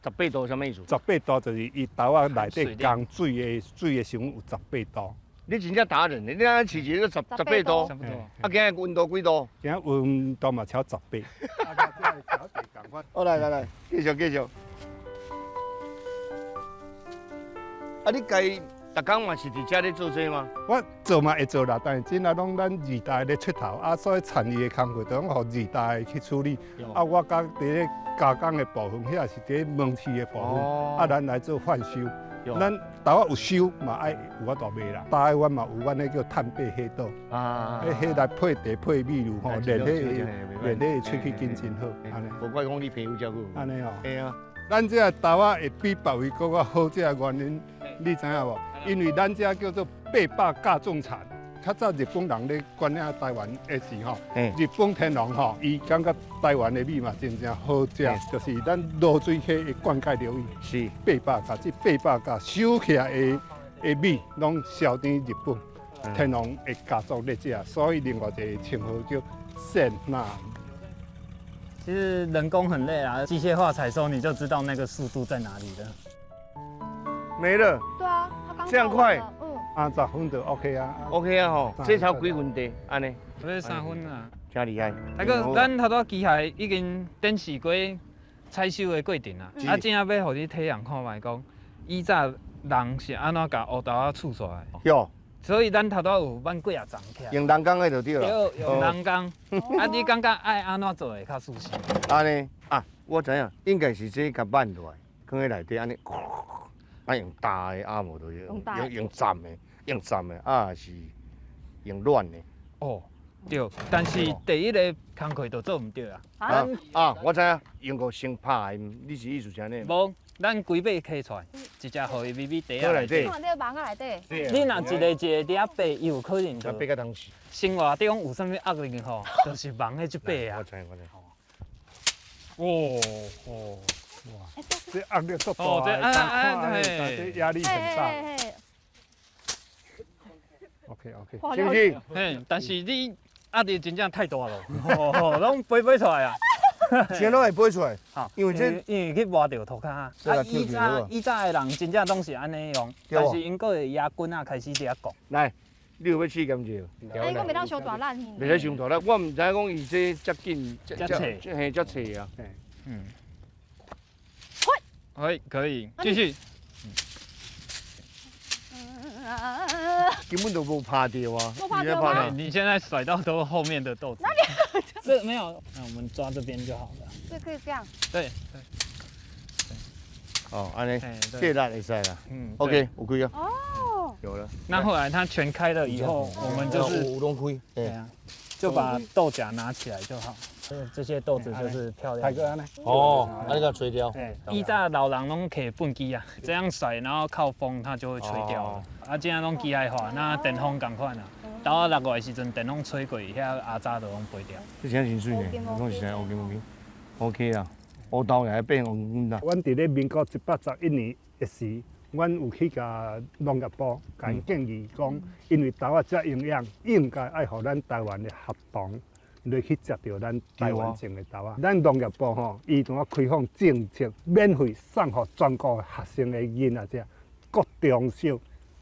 18度啥物意思？十八度就是伊豆仔內底含水的成分有十八度。你真正達人，你按呢試一個十八度，啊，今日溫度幾度？今日溫度嘛超十八。好，來來來，繼續繼續。啊，你家逐工嘛是佇遮咧做這嗎？我做嘛會做啦，但是這若攏咱二代咧出頭，啊，所以田裡的工課都攏予二代去處理。啊，我佮佇咧加工的部分，遐是佇咧門市的部分，啊，咱來做販售。咱豆仔有收嘛，愛有法度賣啦。台灣嘛有阮彼叫炭白黑豆，啊，彼來配茶配米露吼，練彼個練彼個喙齒筋真好。按呢。無怪講你皮膚遮好。按呢哦。嘿啊。咱這個豆仔會比別位閣較好食的原因，你知影無？因為咱這叫做800甲種田。較早日本人咧管領台灣的時吼，日本天皇吼，伊感覺台灣的米嘛真正好食，就是咱濁水溪的灌溉流域，是八百甲這八百甲收起來的米，攏銷佇日本天皇的家族咧食，所以另外一個稱號叫鮮納。其實人工很累啊，機械化採收你就知道那個速度在哪裡了。沒了。對啊，他剛這樣快。30分就 OK 啊。 OK 啊吼，這才幾分地，按呢？這3分啊。真厲害。啊，閣咱頭拄機械已經展示過採收的過程啊，啊，這下欲予你體驗看覓，講以早人是按怎共烏豆仔取出來。喲。所以咱頭拄有挽幾仔叢起來。用人工的就對啦。對，用人工。啊，你感覺愛按怎做會較舒適？按呢啊，我知影，應該是這共挽落來，囥佇內底按呢，啊用焦的啊無就用鏨的，用鏨的啊是用軟的。哦，對，但是第一个工課就做毋對啊。啊啊，我知影，用個先拍的，你是意思是按呢？無，咱規尾揢出來，一隻予伊微微袋仔內底。你看這個網仔內底。你若一个一个佇遐爬，伊有可能就。爬到東西。生活中有啥物壓力吼，就是網的這爬啊。我知我知。哦哦，哇，這壓力足大，這壓力很大。OK OK，是不是？嘿，但是你壓力真正太大了，哦，攏飛飛出來啊！啥攏會飛出來？好，因為這因為去磨著塗跤。啊，以早的人真正攏是按呢用，但是𪜶閣會壓棍仔開始佇遐講。來，你有欲試驗者？啊，你講袂當傷大力。袂使傷大力，我毋知影講伊這遮緊，遮脆，嘿，遮脆啊。嗯。可以，可以，繼續。根本就無拍著啊！無拍著嗎？你現在甩到都後面的豆子。哪裡？這沒有，那我們抓這邊就好了。這可以這樣。對對。哦，按呢，這力會使啦。嗯，OK，有開啊。哦。有了。那後來它全開了以後，我們就是有攏開。對啊，就把豆荚拿起來就好。這些豆子就是漂亮。哦，啊，你共吹掉。以前老人攏提畚箕啊，這樣甩，然後靠風，它就會吹掉了。啊，這樣攏機械化，那電風仝款啊。到我6月的時陣，電風吹過，遐阿渣就攏飛掉。這真真媠呢，講實在烏金烏金，OK 啦，烏豆也愛變黃金啦。阮佇咧民國111年的時，阮有去共農業部共𪜶建議講，因為豆仔遮營養，應該愛予咱台灣的學童來去食著咱台灣種的豆仔。咱農業部吼，伊當開放政策，免費送予全國學生的囡仔食，國中小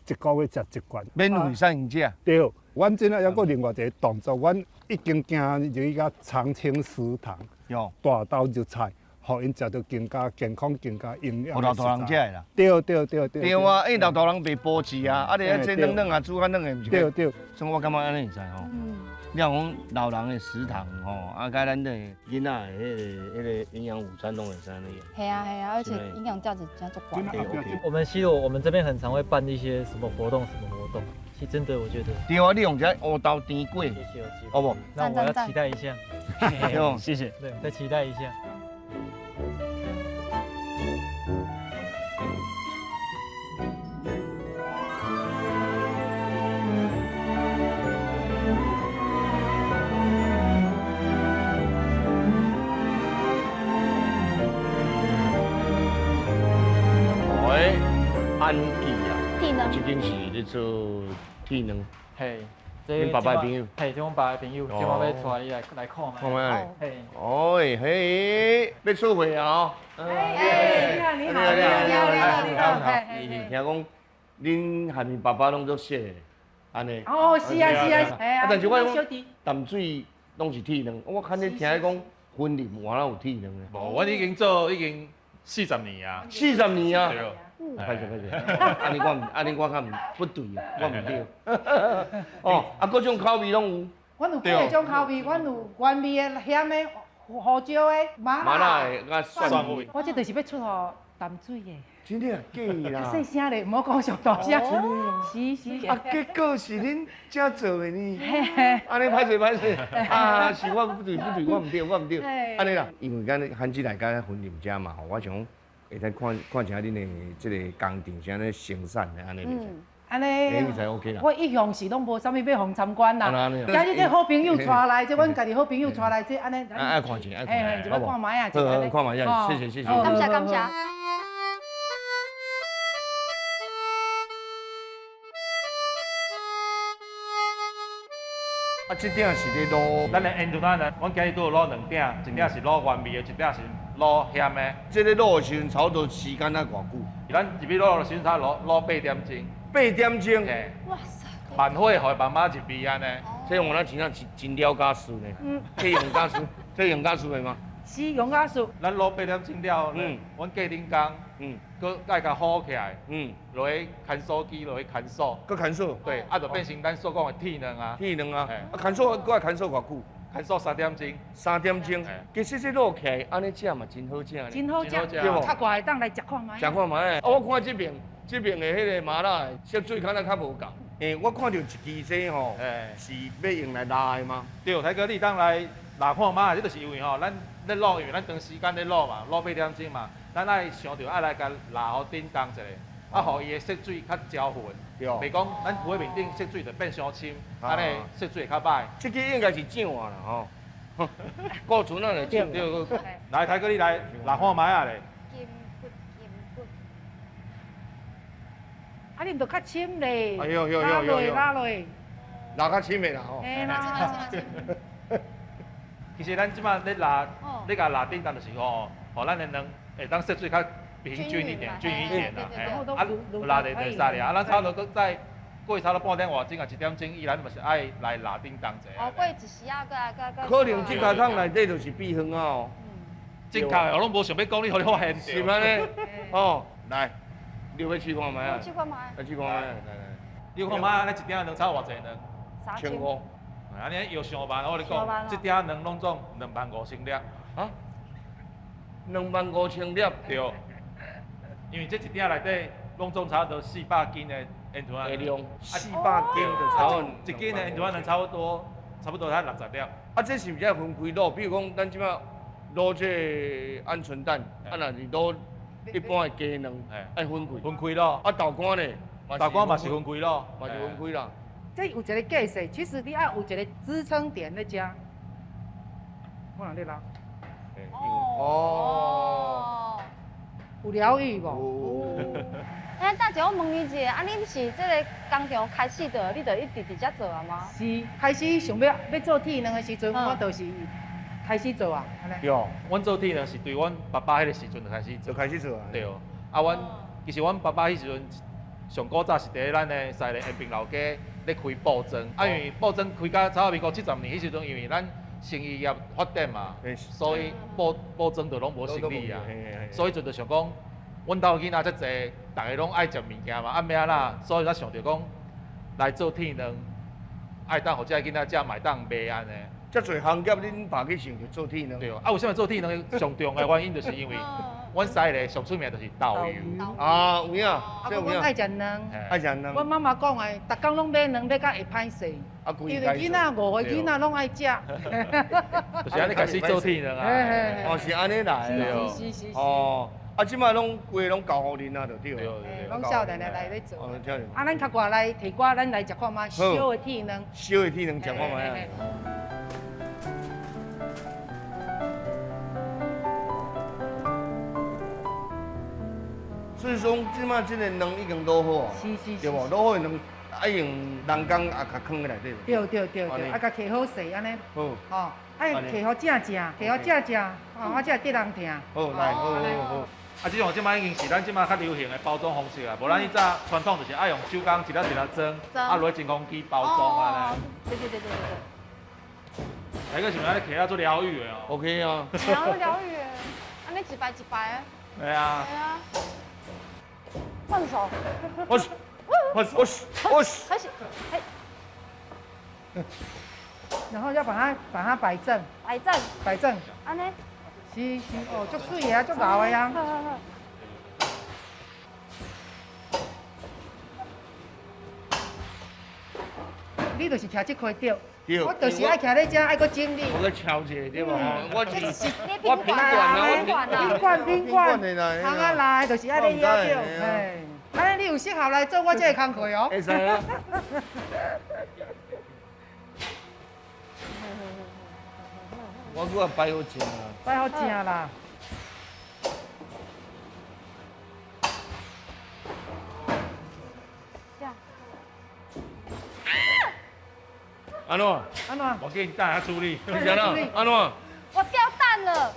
一個月食一罐。免費送𪜶食。對，阮這仔猶閣另外一個動作，阮已經行入去到長青食堂，大豆入菜。予𪜶食著更加健康、更加營養。予老大人食的啦。對對對對。對啊，因為老大人袂保持啊，啊你啊這軟軟啊煮較軟的，毋是？對對。所以我感覺按呢會使吼。你若講老人的食堂吼，啊，佮咱的囡仔的彼個營養午餐攏會使按呢。係啊係啊，而且營養價值真足懸。我們西螺，我們這邊很常會辦一些什麼活動，什麼活動。其實真的，我覺得。對啊，你用這烏豆甜粿，好無？那我要期待一下。謝謝。對，再期待一下。喂，安記啊，這間是咧做鐵卵。嘿，恁爸爸的朋友。嘿，這阮爸的朋友，這我欲帶伊來來看覓。看覓。嘿。哎嘿，欲出貨啊！哎，你好，你好，你好，你好，你好，你聽講，恁和恁爸爸攏做熟的，按呢？哦，是啊，是啊，嘿啊。但是我講淡水攏是鐵卵，我看你聽講雲林原來有鐵卵的。無，阮已經做已經40年啊。40年啊。對。歹勢歹勢，按呢我毋，按呢我較毋不對，我毋對。哦，啊，各種口味攏有。阮有幾個種口味，阮有原味的、鹹的、胡椒的、麻辣的、佮蒜味。我這就是欲出予淡水的。真的啊？假啦？較細聲咧，毋好講上大聲。是是。啊，結果是恁遮做的呢？按呢歹勢歹勢，啊，是我不對不對，我毋對我毋對。按呢啦，因為敢漢子來佮雲林遮嘛吼，我想講。會使看看一下恁的這個工廠是按呢生產的，按呢袂使。按呢，我一向是攏無啥物欲予參觀啦。今日這好朋友帶來，這阮家己好朋友帶來，這按呢。愛看一下，愛看一下，好無？看覓啊，好，看覓啊，謝謝謝謝。感謝感謝。啊，這鼎是咧滷。咱的煙腸仔呢，阮今日拄滷兩鼎，一鼎是滷原味的，一鼎是滷鹹的。這个滷的時陣，差不多時間啊偌久？咱入去滷的時陣，差滷滷8點鐘。8點鐘。嘿。哇塞。慢火予伊慢慢入味按呢。這用咱真正真真了解事呢。嗯。這用家事，這用家事的嗎？是用家事。咱滷8點鐘了後，阮隔頂工，閣愛共好起來，落去牽手機落去牽手。閣牽手。對，啊，就變成咱所講的鐵卵啊。鐵卵啊。啊，牽手閣愛牽手偌久？牽手3點鐘。3點鐘。其實這滷起來按呢食嘛，真好食呢。真好食，對無？較熱會當來食看覓。食看覓。啊，我看這邊這邊的彼個麻辣的色水敢若較無仝。欸，我看著一支這吼，是欲用來抐的嗎？對，邰哥，你當來抐看覓，這就是因為吼，咱咧滷，因為咱長時間咧滷嘛，滷8點鐘嘛，咱愛想著愛來共抐予振動一下，啊，予伊的色水較焦匀。對。袂講咱浮在面頂色水就變傷深，按呢色水會較歹。這支應該是醬啊啦吼。顧存啊，就醬。對。來，邰哥，你來抐看覓仔咧。金骨金骨。啊，你毋著較深咧。哎呦呦呦呦呦。拉落拉較深的啦吼。嘿啦。其實咱這擺咧抐，咧共抐振動就是吼，予咱的卵會當色水較平均一點，均勻一點啦。嘿，啊，抐咧就使了。啊，咱差不多閣再過差不多半點外鐘啊，1點鐘以，咱嘛是愛來抐振動一下。哦，過一時仔，閣來閣閣。可能這家桶內底就是秘方啊哦。正確的，我攏無想欲講，你予你發現。是按呢？哦，來，你有欲試看覓啊？試看覓。來試看覓，來來。你有看覓啊？咱一鼎卵炒偌濟卵？1500。按呢藥上萬，我跟你講，這鼎卵攏總25000粒。啊？25000粒？對。因為這一鼎內底攏總差不多400斤的煙腸仔。量。400斤就差不多。一斤的煙腸仔卵差不多差不多才60粒。啊，這是毋是愛分開滷？比如講，咱這擺滷這個鵪鶉蛋，啊，若是滷一般的雞卵，愛分開。分開滷。啊，豆乾呢？豆乾嘛是分開滷，嘛是分開啦。這有一個計勢，其實你愛有一個支撐點咧遮。我若咧拉。哦。有療癒無？欸，大姐，我問你一下，啊，你是這個工廠開始的，你就一直佇遮做啊嗎？是，開始想欲欲做鐵卵的時陣，我就是開始做啊。對，阮做鐵卵是對阮爸爸彼個時陣就開始做。就開始做啊。對，啊，阮其實阮爸爸彼時陣上古早是佇咧咱的西麗延平老街咧開布莊，啊，因為布莊開到差不多民國70年彼時陣，因為咱生意業發展嘛，所以布莊就攏無生意啊，所以就想講。阮兜囡仔遮濟，逐个攏愛食物件嘛，啊欲按怎，所以才想著講來做鐵卵，愛當予這个囡仔食，嘛會當賣按呢。遮濟行業，恁爸去想著做鐵卵？對，啊，為啥物做鐵卵？上重要的原因就是因為阮西麗上出名就是豆油。啊，有影，啊，阮愛食卵。愛食卵。阮媽媽講的，逐工攏買卵，買甲會歹勢。啊，因為囡仔五個囡仔攏愛食。就是按呢開始做鐵卵啊。哦，是按呢來的。是是是。哦。啊，這擺攏規個攏交予恁啊，就對。對，攏少年的來咧做。啊，咱較過來提寡，咱來食看覓燒的鐵卵。燒的鐵卵食看覓啊？所以說，這擺這個卵已經滷好啊，對無？滷好的卵愛用人工也較囥佇內底。對對對對，啊，共揢好勢按呢。好。吼，愛揢好正正，揢好正正，吼，啊，才會得人疼。好，來，好好好。啊，這種這擺已經是咱這擺較流行的包裝方式啊，無咱以早傳統就是愛用手工一粒一粒裝，啊落真空機包裝按呢。對對對對對對。來個是毋是按呢囥啊足療癒的哦？OK 啊。療療癒的，按呢一排一排。對啊。對啊。換手。我我我我。開始，嘿。然後要把它擺正。擺正。擺正。按呢。是是哦，足媠的啊，足老的啊。你就是徛這塊對，我就是愛徛咧遮，愛閣整理。我閣敲一下對無？我是我品管啊，品管品管，通啊來就是愛咧遐對。嘿，按呢你有適合來做我這个工課哦。會使啊。我拄仔擺好食啦。擺好食啦。按怎？按怎？我给你等下处理。是按怎？按怎？我掉蛋了。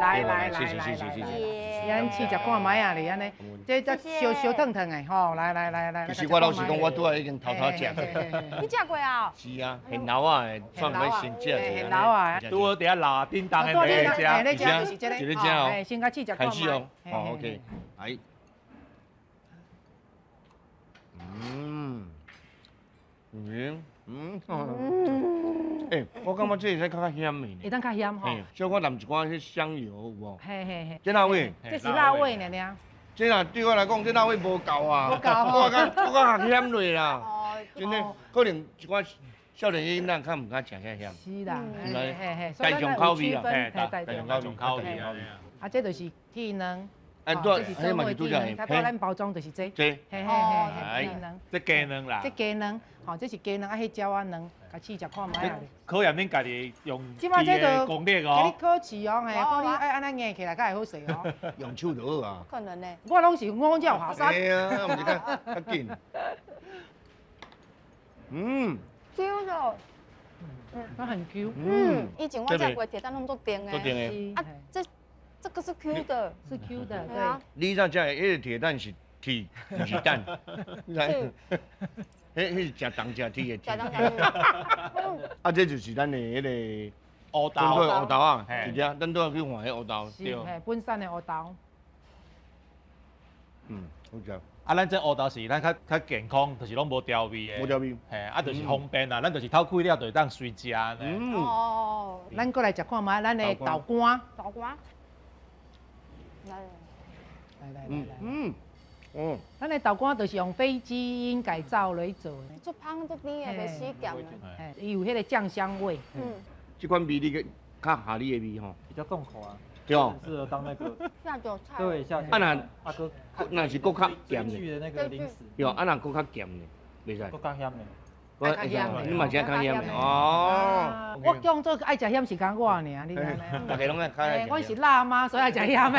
來來來來來，咱試食看覓啊咧，按呢，這這燒燒燙燙的吼，來來來來。其實我老實講，我拄仔已經偷偷食。你食過啊？是啊，現老啊的，算欲先食一下。現老啊。拄好佇遐樓頂當的那個食，就是這個，這個食哦。先共試食看覓。開始哦，好 OK，來。欸，我感覺這會使較較鹹的呢。會當較鹹吼。小可淋一寡彼香油有無？嘿嘿嘿。這哪位？這是臘味爾爾。這若對我來講，這臘味無夠啊。無夠吼。我較鹹落啦。哦。真的，可能一寡少年囡仔較毋敢食遐鹹。是啦。嘿嘿嘿。大眾口味啊，嘿，大眾口味。啊，這就是鐵卵。哎，對，這嘛是拄才的。它咱包裝就是這。這。嘿嘿嘿，鐵卵。這雞卵啦。這雞卵，吼，這是雞卵，啊，彼鳥仔卵，共試食看覓啊。考驗恁家己用這个功力哦。給你考試哦，嘿，看你愛按怎硬起來才會好勢哦。用手就好啊。可能呢。我攏是五腳下山。嘿啊，毋是較較緊。嗯。 Q 的。它很 Q。嗯。以前我食過鐵蛋攏足甜的。足甜的。啊，這個是 Q 的，是 Q 的，對。你怎食的？彼个鐵蛋是鐵，毋是蛋。你知？彼是食重食鐵的鐵。啊，這就是咱的彼个烏豆，烏豆啊，是遮，咱拄仔去看彼烏豆，對。嘿，本山的烏豆。嗯，好食。啊，咱這烏豆是咱較較健康，就是攏無調味的。無調味。嘿，啊，就是方便啦，咱就是透開了就會當隨食按呢。哦。咱閣來食看覓，咱的豆乾。豆乾。來來來來。咱的豆乾就是用非基因改造來做的。足芳足甜的，袂死鹹的。嘿，伊有彼個醬香味。這款味你較合你的味吼。比較重口啊。對哦。適合當那個。下酒菜。對，下酒。啊若啊閣，若是閣較鹹的。對，啊若閣較鹹的，袂使。閣較鹹的。你嘛是愛較鹹的哦。我講做愛食鹹是講我爾，你知無？大家攏愛較愛食。我是辣媽，所以愛食鹹的。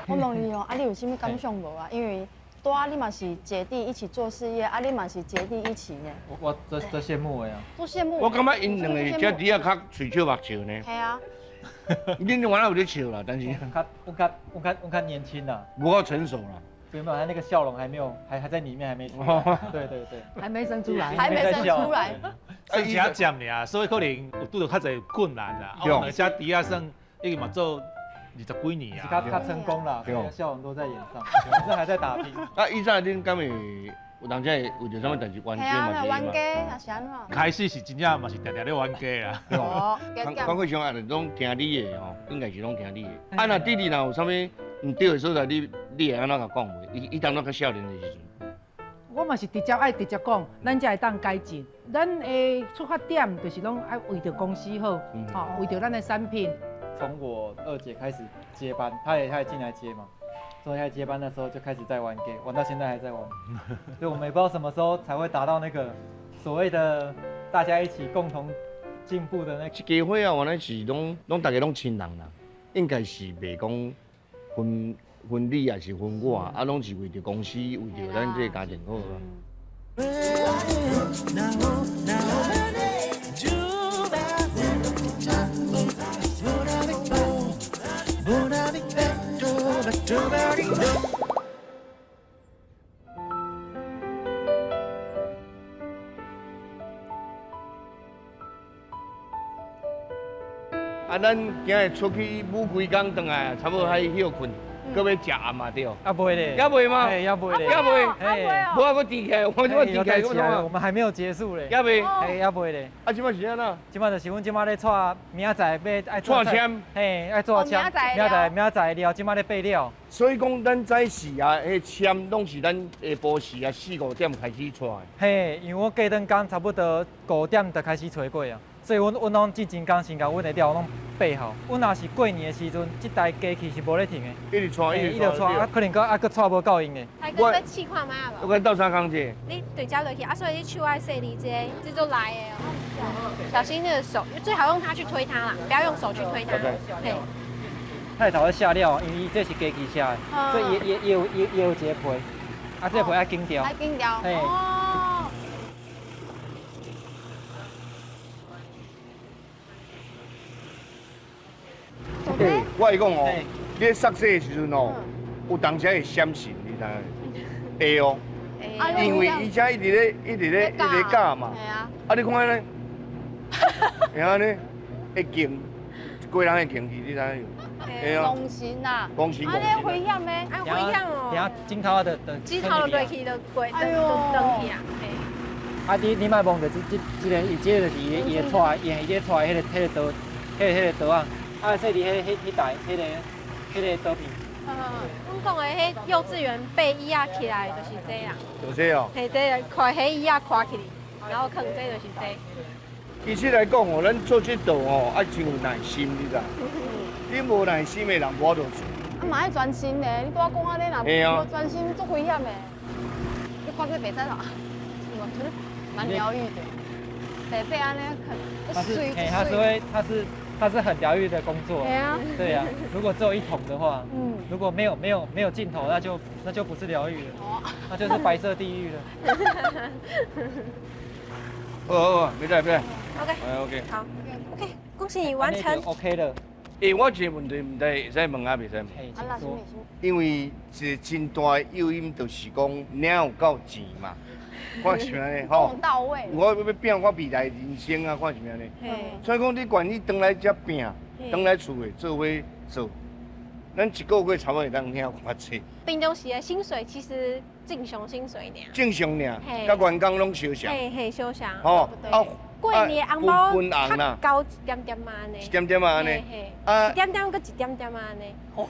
我問你哦，啊你有啥物感想無啊？因為拄仔你嘛是姐弟一起做事業，啊你嘛是姐弟一起呢。我足羨慕的啊。足羨慕。我感覺𪜶兩個這底下較喙笑目笑呢。係啊。恁原來有咧笑啦，但是較阮較阮較年輕啦，無夠成熟啦。沒有，他那個笑容還沒有，還在裡面，還沒出來。對對對，還沒生出來，還沒生出來。算誠尖爾，所以可能有拄著較濟困難啦。啊，我們這底下算已經嘛做20幾年啊。較成功啦，笑容都在臉上，可是還在打拼。啊，以前恁敢會有當時會為著啥物代誌冤家嘛？係啊，冤家也是按怎？開始是真正嘛是定定咧冤家啦。哦，感覺上也是攏聽你的吼，應該是攏聽你的。啊，若弟弟若有啥物毋對的所在，你會按怎共講無？伊當作較少年的時陣。我嘛是直接愛直接講，咱才會當改進。咱的出發點就是攏愛為著公司好，吼，為著咱的產品。從我二姐開始接班，她也進來接嘛。所以她接班的時候就開始在玩 game，玩到現在還在玩。所以我們也不知道什麼時候才會達到那個所謂的大家一起共同進步的那個。這家伙啊，原來是攏大家攏親人啦，應該是袂講分你也是分我，啊，攏是為著公司，為著咱這個家庭好啊。啊，咱今日出去舞幾工，轉來差不多愛歇睏，閣欲食暗嘛對？啊袂咧，猶未嗎？猶未咧，猶未，無啊，閣提起來，我這擺提起來，我們還沒有結束咧。猶未，嘿，猶未咧。啊，這擺是按怎？這擺就是阮這擺咧帶明仔載欲愛帶籤，嘿，愛做籤，明仔載料，這擺咧備料。所以講，咱早時啊，彼籤攏是咱下晡時啊4、5點開始帶。嘿，因為我過轉工差不多5點就開始揣過啊。所以阮攏進前工先共阮的料攏備好。阮若是過年的時陣，這台機器是無咧停的，一直帶，一直帶，啊，可能閣閣帶無夠用的。大哥，欲試看覓啊無？我鬥相共者。你對遮落去，啊，所以你手愛細膩這個，這就來的哦。小心那個手，最好用它去推它啦，不要用手去推它。對。菜頭咧下料，因為這是機器下的，所以伊有一個皮，啊，這個皮愛剪掉。愛剪掉。哦。我會講哦，你咧煞洗的時陣哦，有當時會閃神，你知影？會哦，因為伊遮一直咧、一直咧、一直咧教嘛。啊，你看按呢，會按呢，會勁，一個人會勁去，你知影？會啊。戆神啊！戆神。啊，你危險的，啊，危險哦。等下鏡頭的的。鏡頭落去就過，就斷去啊。啊，你莫忘著這個，伊這個就是伊的帶，伊伊咧帶彼個刀，彼個刀仔。啊，說佇彼台，彼个刀片。阮講的彼幼稚園爬椅仔起來就是這啦。就是這哦。嘿，這個看彼椅仔看起來，然後囥這就是這。其實來講哦，咱做這道哦，愛真有耐心，你知？你無耐心的人，無法度做。啊嘛愛專心咧，你拄仔講按呢，若無專心，足危險的。你看這袂使啦，我覺得蠻療癒的。白白按呢，它是，它是會，它是很療癒的工作。對啊，對啊。如果只有一桶的話，如果沒有盡頭，那就不是療癒了，那就是白色地獄了。好，沒事沒事。 OK。 OK。好，OK，恭喜你完成。 OK 了。欸，我一個問題毋知會使問啊，袂使問。因為一個真大的誘因就是講領有夠錢嘛。看是按呢吼，我欲拼我未來人生啊，看是按呢。所以講，你願意轉來遮拼，轉來厝的做伙做，咱一個月差不多會當領偌濟。平常時的薪水其實正常薪水爾。正常爾，佮員工攏相像。嘿嘿，相像。吼，啊，過年的紅包較高一點點仔按呢。一點點仔按呢。啊，一點點閣一點點仔按呢。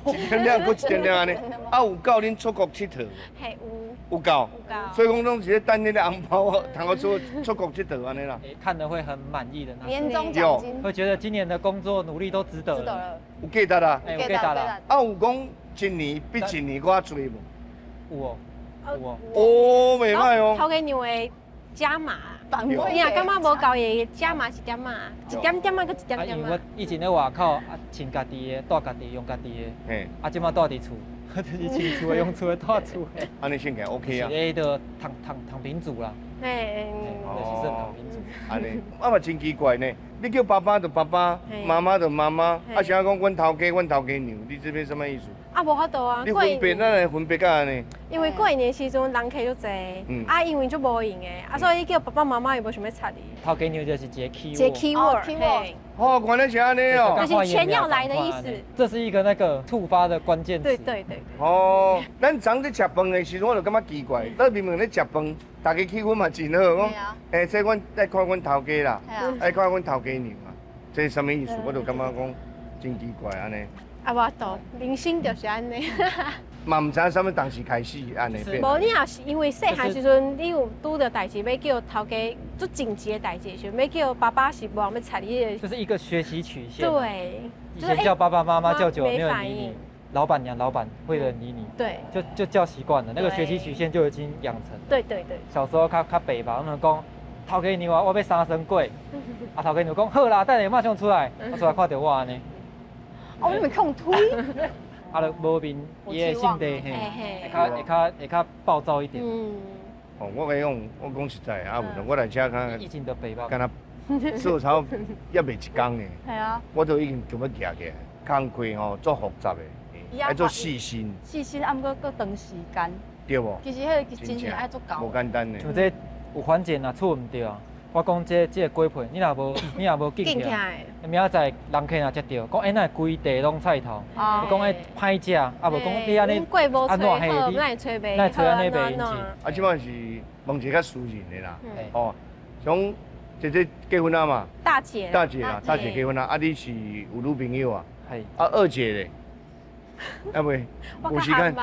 一點點閣一點點按呢。啊，有夠恁出國𨑨迌無？嘿，有。有夠。有夠。所以講攏是咧等彼個紅包，通好出國𨑨迌按呢啦。看得會很滿意的那。年終獎金。會覺得今年的工作努力都值得。值得了。有價值啦。有價值啦。啊，有講一年比一年閣較濟無？有哦。有哦。哦，袂歹哦。頭家娘會加碼，你若感覺無夠會加碼一點仔，一點點仔閣一點點仔。因為我以前佇外口啊，穿家己的，帶家己，用家己的。啊，這擺住佇厝，就是穿厝的，用厝的，帶厝的。按呢算起來 OK 啊。是咧，就躺躺躺平族啦。嘿。就是算躺平族。按呢，啊嘛真奇怪呢。你叫爸爸就爸爸，媽媽就媽媽，啊啥講阮頭家、阮頭家娘，你這欲啥物意思？啊，無法度啊。你分別，咱來分別到按呢？因為過年時陣人客足濟，啊，因為足無閒的，啊，所以叫爸爸媽媽伊無想欲插你。頭家娘就是一個 key 一個 keyword，嘿。哦，原來是按呢哦。就是錢要來的意思。這是一個那個觸發的關鍵詞。對對對。哦，咱昨咧食飯的時陣，我就感覺奇怪，咱明明咧食飯，大家氣氛嘛真好，講，欸，這阮愛看阮頭家啦，愛看阮頭家娘啊，這啥物意思？我就感覺講真奇怪按呢。啊，無法度，人生就是按呢。嘛毋知影啥物當時開始按呢變。無，你若是因為細漢時陣，你有拄著代誌欲叫頭家做緊急的代誌時陣，欲叫爸爸是無人欲插你的。這是一個學習曲線。對。以前叫爸爸媽媽叫久了沒有人理你，老闆娘老闆會有人理你。對。就叫習慣了，那個學習曲線就已經養成。對對對。小時候較較白吧，他們講頭家娘啊，我欲三牲粿。啊，頭家娘講好啦，等下馬上出來，啊出來看著我按呢。哦，你咪予推。啊，就無面，伊的性地嘿，會較暴躁一點。哦，我共你講，我講實在，啊，我來遮較，敢若做差猶未一工呢。係啊。我都已經強欲舉起來，工課吼足複雜的，愛足細心。細心，啊，毋過閣長時間。對無？其實彼個真正愛足夠。無簡單呢。像這有環節若出毋對啊。我講這個粿皮，你若無緊起來，明仔載人客若食著，講欸，哪會規地攏菜頭？伊講欸歹食，啊無講你按呢按怎嘿？你哪會揣按呢袂用錢？啊，這擺是問一個較私人的啦，哦，像姐姐結婚啊嘛？大姐。大姐啦，大姐結婚啊，啊你是有女朋友啊？係。啊二姐咧？啊未，無時間，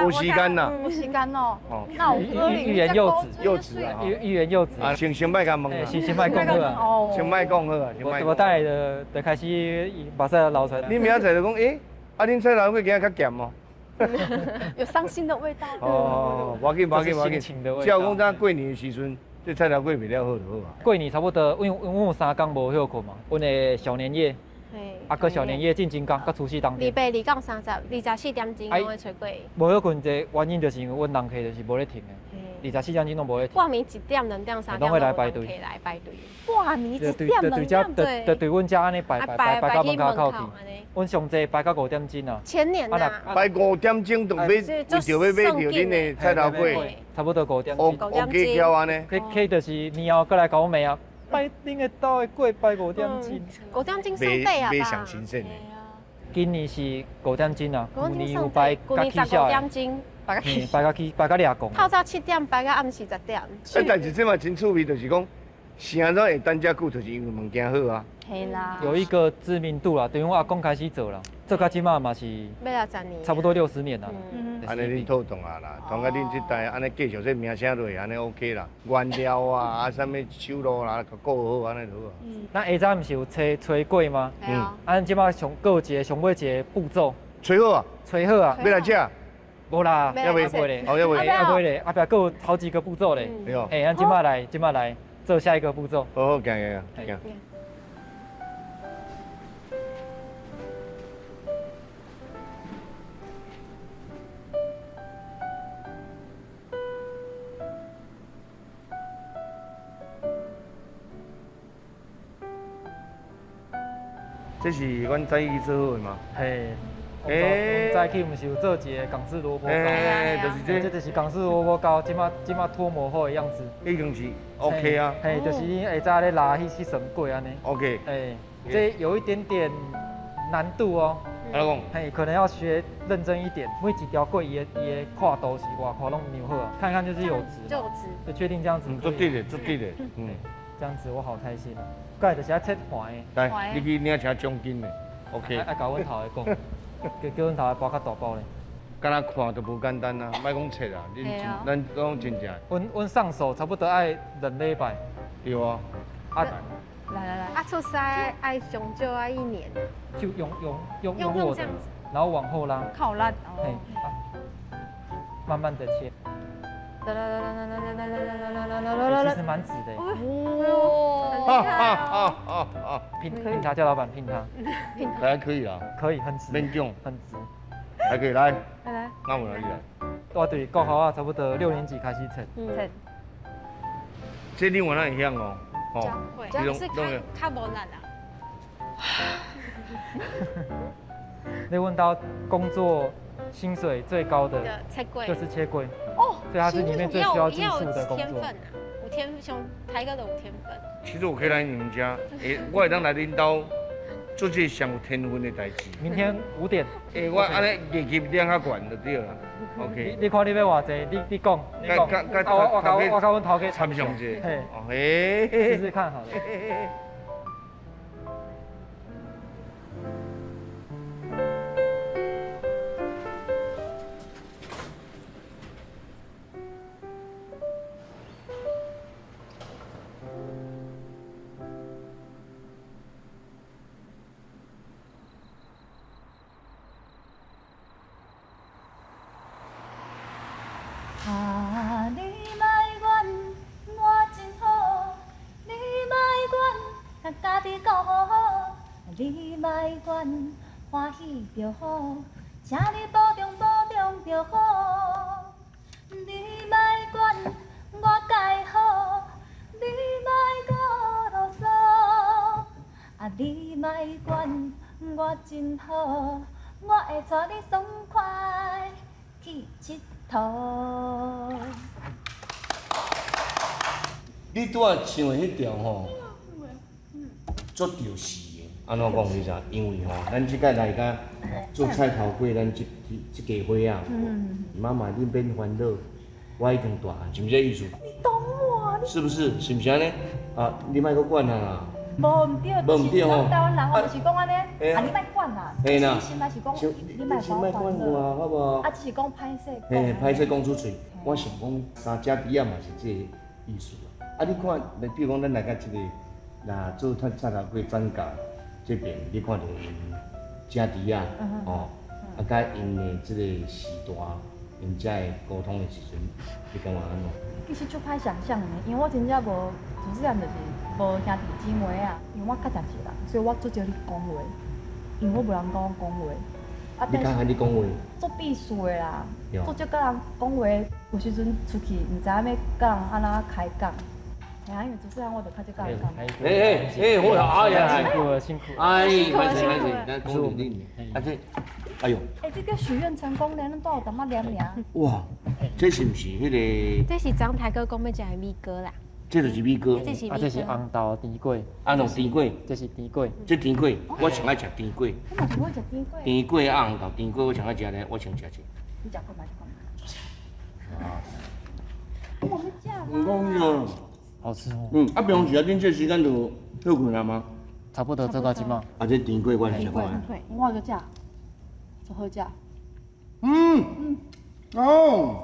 無時間啦，無時間哦。那有可能欲言又止，又止啊，欲言又止啊。先先莫共問啊，先先莫講好啊，先莫講好啊，我等下就開始目屎流出來。你明仔載就講，欸，啊恁菜頭粿今仔較鹹哦。有傷心的味道。哦，無要緊，無要緊，無要緊。只要講咱過年的時陣，這菜頭粿賣了好就好啊。過年差不多，因為阮有三工無歇睏嘛，阮的小年夜。啊，閣小年夜進前工，閣除夕當天。二八、二九、三十、24點鐘攏會炊粿。無歇睏，這原因就是因為阮人客就是無咧停的，24點鐘攏無咧停。半暝1點、2點、3點，攏會來排隊。來排隊。半暝1點、2點，對。就對阮遮按呢排排排排到門口口去。阮上濟排到5點鐘啊。前年啊。排5點鐘就欲為著欲買著恁的菜頭粿。差不多5點鐘。烏雞橋按呢。去就是年後閣來共阮罵啊。擺恁的兜的粿排5點鐘， 5點鐘送底啊吧？上新鮮的。今年是5點鐘啊，舊年有排舊年15點鐘，排到起排到掠講。透早7點排到暗時10點。啊，但是這嘛真趣味，就是講，是按怎會等遮久，就是因為物件好啊。嘿啦。有一個知名度啦，等於我阿公開始做啦，做到這馬嘛是。欲60年。差不多60年啦。按呢恁妥當啊啦，傳到恁這代按呢繼續這名聲落，按呢 OK 啦。原料啊，啊啥物手路啦，顧好按呢就好啊。咱下早毋是有炊炊粿嗎？嗯。啊，咱這馬上閣有一個上尾一個步驟。炊好啊？炊好啊。欲來食？無啦，猶未咧。哦，猶未。猶未咧，後壁閣有好幾個步驟咧。對哦。欸，咱這馬來，這馬來做下一個步驟。好好，行行行。這是阮早起做好的嗎？嘿，欸，早起毋是有做一個港式蘿蔔糕？欸，就是這，這就是港式蘿蔔糕，這馬脫模後的樣子。已經是 OK 啊。嘿，就是你下早咧拉彼層粿按呢。 OK。欸，這有一點點難度哦。阿老公，嘿，可能要學認真一點，每一條粿伊的伊的闊度是偌闊攏量好啊，看看就是有直，就直，就確定這樣子。做對的，做對的，嗯，這樣子我好開心啊！過來就是愛切盤的，來，你去領請獎金的，OK。愛共阮頭家講，叫叫阮頭家包較大包咧。敢若看就無簡單啊，莫講切啊，恁咱講真正。阮阮上手差不多愛兩禮拜。對啊。啊，來來來，啊出師愛上少愛一年。就用用用用握的，然後往後拉。靠拉。嘿，慢慢的切。其實蠻直的。哇，很厲害哦！聘聘他，叫老闆聘他。聘他。還可以啊。可以，很直。勉強。很直。還可以來。來來。那我來來。我對國校啊，差不多六年級開始切。嗯。這你原來會曉哦。會。這是較較無力啦。你問到工作薪水最高的，切粿，就是切粿。哦，所以它是裡面最需要技術的工作。天分啊，有天像台哥的有天分。其實我可以來你們家，欸，我會當來恁兜做這上有天分的代誌。明天5點。欸，我按呢月入量較懸就對了。OK。你看你欲偌濟，你你講，你講。我我我共阮頭家參詳者。嘿。試試看好了。啊！你莫管我真好，你莫管共家己顧好，你莫管歡喜就好，請你保重保重就好。你莫管我介好，你莫閣囉嗦。啊！你莫管我真好，我會帶你爽快去𨑨迌。你拄仔唱的彼條吼，足著是的。按怎講你知？因為吼，咱這擺來遮做菜頭粿，咱這這家伙仔，媽媽你免煩惱，我已經大漢，是毋是這意思？你懂我，是不是？是毋是按呢？啊，你莫閣管啊。無毋對，無毋對吼。台灣人吼就是講按呢，啊你莫管啦，嘿啦，你心內是講你莫管我，好無？啊，只是講歹勢。嘿，歹勢講出喙。我想講三隻豬仔嘛是這個意思啊。啊，你看，比如講咱來到這個，若做菜菜頭粿展架這邊，你看著𪜶食豬仔，吼，啊，佮𪜶的這個時代，𪜶遮的溝通的時陣，你感覺按怎？其實足歹想像的，因為我真正無自細漢就是無兄弟姊妹啊，因為我較誠實人，所以我足少咧講話，因為我無人佮我講話。啊，你較罕咧講話？足避暑的啦，足少佮人講話，有時陣出去毋知影欲佮人按怎開講。哎，因為自細漢我就較少佮人講。哎哎哎，我哎呀，辛苦了，辛苦。哎，歹勢歹勢，咱講你，啊這，哎呦。哎，這個許願成功咧，咱都有淡仔念爾。哇，這是毋是彼個？這是張台哥講欲食的米糕啦。這就是米糕。這是啊，這是紅豆甜粿。啊，弄甜粿。這是甜粿。這甜粿，我上愛食甜粿。我嘛是愛食甜粿。甜粿啊，紅豆甜粿，我上愛食咧，我先食者。你食過嗎？啊。我欲食。唔講啊。好吃哦。嗯，啊，平常時啊，恁這時間就歇睏了嗎？差不多做到這馬。啊，這甜粿我來食看。我就食，足好食。嗯。哦。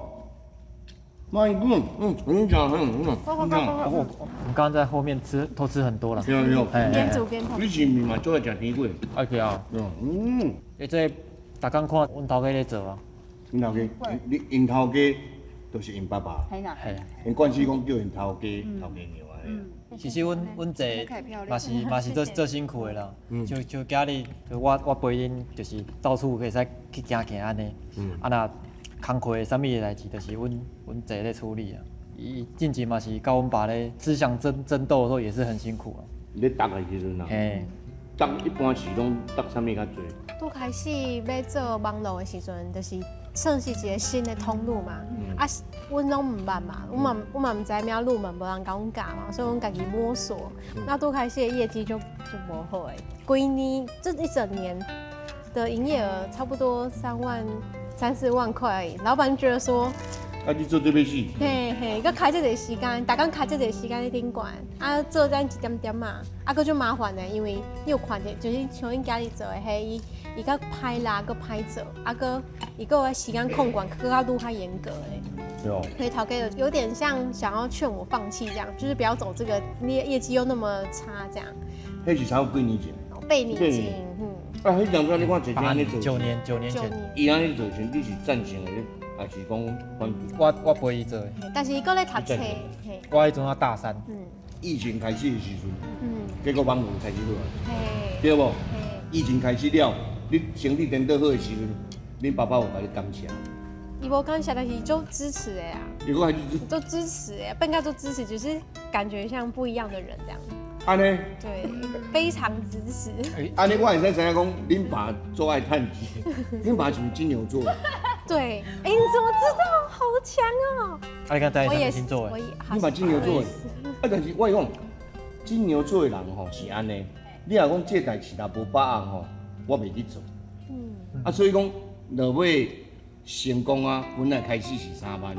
蠻嗯嗯，很讲很嗯。我們剛剛在後面吃，偷吃很多了。有有。邊煮邊偷。你是毋是嘛做愛食甜粿？愛去啊。嗯。欸，這逐工看阮頭家咧做啊。𪜶頭家，你𪜶頭家就是𪜶爸爸。係啦。係。𪜶慣勢講叫𪜶頭家，頭家娘啊。其實阮阮姐嘛是嘛是做做辛苦的啦。就就今日，我我陪𪜶就是到處會使去行行按呢。啊若工課啥物的代誌，就是阮阮姐咧處理啊。伊進前嘛是佮阮爸咧思想爭爭鬥的時候，也是很辛苦啊。咧搭的時陣啊，嘿，搭一般是攏搭啥物較濟？拄開始欲做網路的時陣，就是算是一個新的通路嘛。啊，阮攏毋捌嘛，阮嘛阮嘛毋知影入門，無人共阮教嘛，所以阮家己摸索。那拄開始的業績就就無好的，規年這一整年。的营业额差不多3万3、4万块而已。老板觉得说，啊，你做这欲死？嘿嘿，阁开这济时间，逐工开这济时间咧顶悬，啊做咱一点点嘛，啊阁足麻烦的，因为你有看著，就是像𪜶今日做的，彼伊伊阁歹拉，阁歹做，啊阁伊阁有时间控管，阁较愈较严格的。所以头家有点像想要劝我放弃这样，就是不要走这个，你业绩又那么差这样。彼是差不多几年前？八年前，嗯。啊，彼当初你看姐姐按呢做。9年前。伊按呢做时，你是赞成的，还是讲反对？我陪伊做的。但是伊阁咧读册。我彼阵啊大三。疫情开始的时阵，结果网路开始落来，对无？疫情开始了，你生意颠倒好的时阵，恁爸爸有共你感谢？伊无感谢，但是就支持的啊。伊阁还是都支持的，变甲都支持，只是感觉像不一样的人这样。按呢？对，非常支持。按呢，我会使知影讲，恁爸做爱趁钱，恁爸是毋是金牛座？对，哎，你怎么知道？好强哦！啊，你敢知啥星座的？你嘛金牛座的，啊，但是我讲金牛座的人吼是按呢，你若讲这代志若无把握吼，我袂去做。啊，所以讲落尾成功啊，本来开始是3万，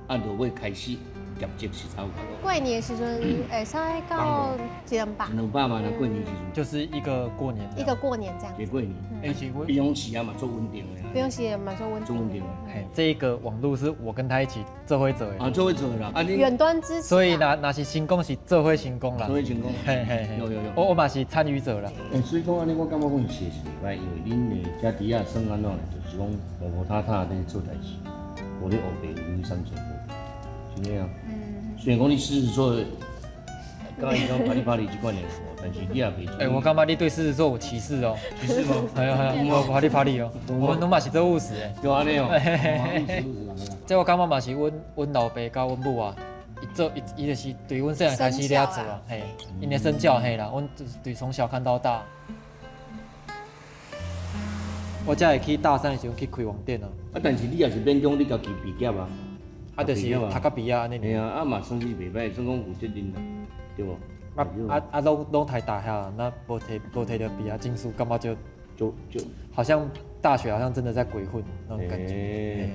啊，落尾开始业绩是差有偌多。过年的时阵会使到一两百。200万啊，过年时阵。就是一个过年。一个过年这样。一个过年。哎，平常时啊嘛做稳定的。平常时嘛做稳定。做稳定的。嘿，这一个网路是我跟他一起做伙做的。啊，做伙做的啦。啊，你远端支持。所以若若是成功是做伙成功啦。做伙成功。嘿嘿嘿。有有有。我嘛是参与者啦。欸，所以讲按呢，我感觉讲是是袂歹，因为恁的家弟仔算按怎呢？就是讲无无塔塔咧做代志，无咧乌白有啥做无，真的啊。虽然讲你狮子座，刚才讲啪里啪里这款的，但是你也袂。欸，我感觉你对狮子座有歧视哦。歧视吗？系啊系啊，我啪里啪里哦，我们拢嘛是做务实的。有按呢哦。这我感觉嘛是阮阮老爸佮阮母啊，伊做伊伊就是对阮细汉开始咧做啊，嘿，𪜶的身教嘿啦，阮就是对从小看到大。我才会去大三的时阵去开网店啊。啊，但是你也是勉强你家己毕业啊。啊，就是读到毕业按呢。嘿啊，啊嘛算是袂歹，算讲有责任啦，对无？啊啊啊！拢台大遐，那无提著毕业证书，感觉就就好像大学好像真的在鬼混那种感觉。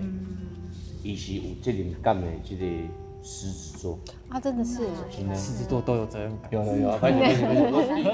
伊是有责任感的这个狮子座。啊，真的是。狮子座都有责任感。有有有，歹势歹势。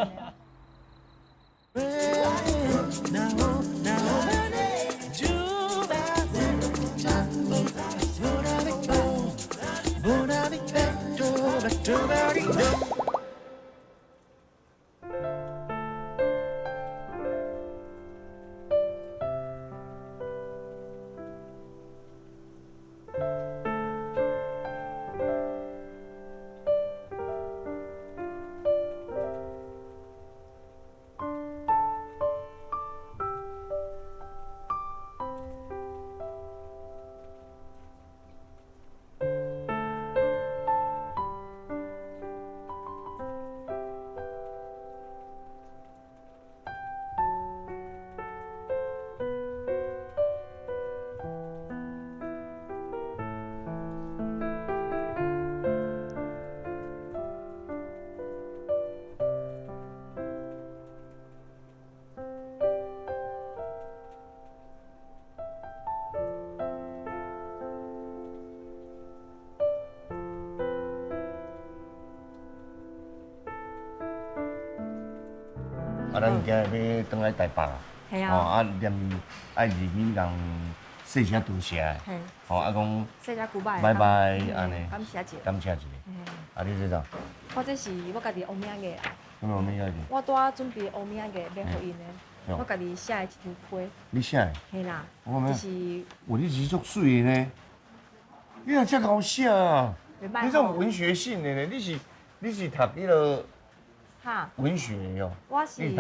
啊，咱今日欲转来台北啊，啊，吼啊，连爱入去共说声多谢，吼啊讲，说声古拜，拜拜，按呢，感谢一下，感谢一下。啊，你这啥？我这是我家己乌名的啦。啥物乌名的？我拄仔准备乌名的欲予𪜶的，我家己写的一张批。你写的？嘿啦。就是。哇，你字足媠的呢，你若遮𠢕写啊？你这种文学性的呢？你是读彼个？哈，文学的哦，我是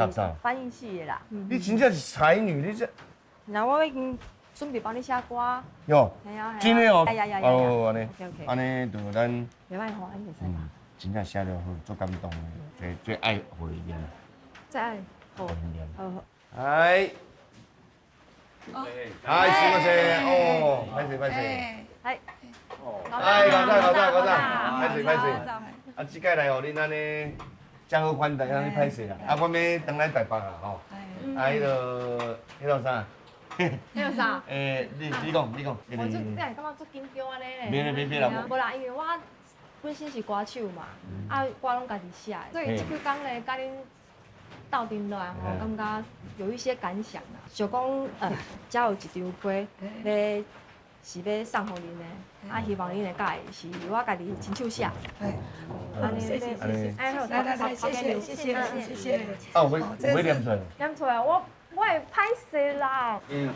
翻译系的啦。你真正是才女，你这。那我已经准备帮你写歌。哟，真的哦。哎呀呀呀！哦，按呢， OK OK。按呢就咱。袂歹吼，按呢会使吧。真正写了好，足感动的，最最爱回念。最爱好。好好。哎。哎，是不是？哦，歹势歹势。哎。哎，高赞高赞高赞，歹势歹势。啊，这届来予恁按呢。真好款待，安呢歹勢啦。啊，我欲轉來台北啊，吼。啊，彼個啥？彼個啥？你講，你講。我就你會感覺足緊張按呢咧。免免免啦。無啦，因為我本身是歌手嘛，啊，歌攏家己寫的，所以這幾工咧，佮恁鬥陣落來吼，感覺有一些感想啦。想講，遮有一張批咧是欲送予恁的，啊，希望恁會佮意，是我家己親手寫。按呢，謝謝謝謝，來來來，謝謝謝謝謝謝。啊，有欲念出來？念出來，我會歹勢啦。真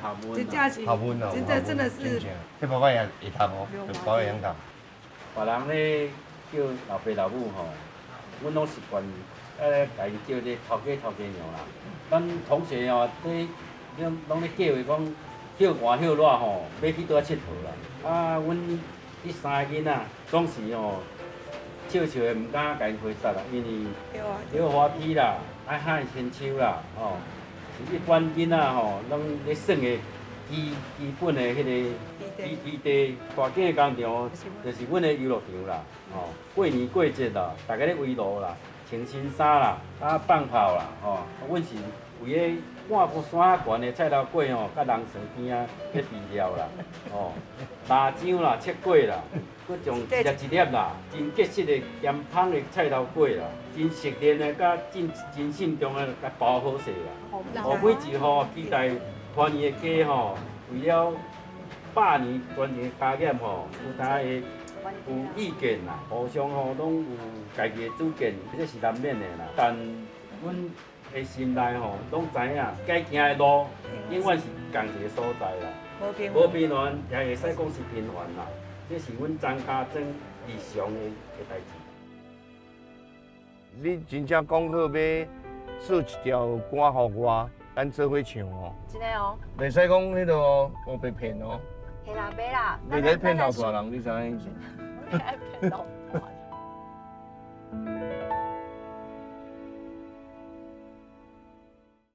正是，真正真的是。這爸爸也會讀哦，爸爸會曉讀。別人咧叫老爸老母吼，阮攏習慣共𪜶叫這頭家頭家娘啦。咱同學哦，咧攏咧計畫講歇寒歇熱吼，欲去佗佚佗啦。啊，阮彼三个囡仔總是吼笑笑的，毋敢共𪜶回答啦，因為溜滑梯啦，愛喊牽手啦，吼，是一般囡仔吼攏咧耍的基本的彼个基地。大間的工場就是阮的遊樂場啦，吼，過年過節啦，大家咧圍爐啦，穿新衫啦，啊放炮啦，吼，阮是圍咧半個山仔懸的菜頭粿吼，佮人床邊仔咧備料啦，吼，臘腸啦、切粿啦，閣將一粒一粒啦，真結實的鹹芳的菜頭粿啦，真熟練的佮真慎重的共包好勢啦。哦，每一戶期待團圓的家吼，為了百年傳承家業吼，有當會有意見啦，互相吼攏有家己的主見，這是難免的啦。但阮的心內吼，攏知影，該行的路永遠是仝一個所在啦。無平凡也會使講是平凡啦，這是阮張家莊日常的代誌。你真正講好欲做一條歌予我，咱做伙唱哦。真的哦。袂使講彼个哦，烏白騙哦。嘿啦，袂啦。袂使騙老大人，你知影意思？騙老爸。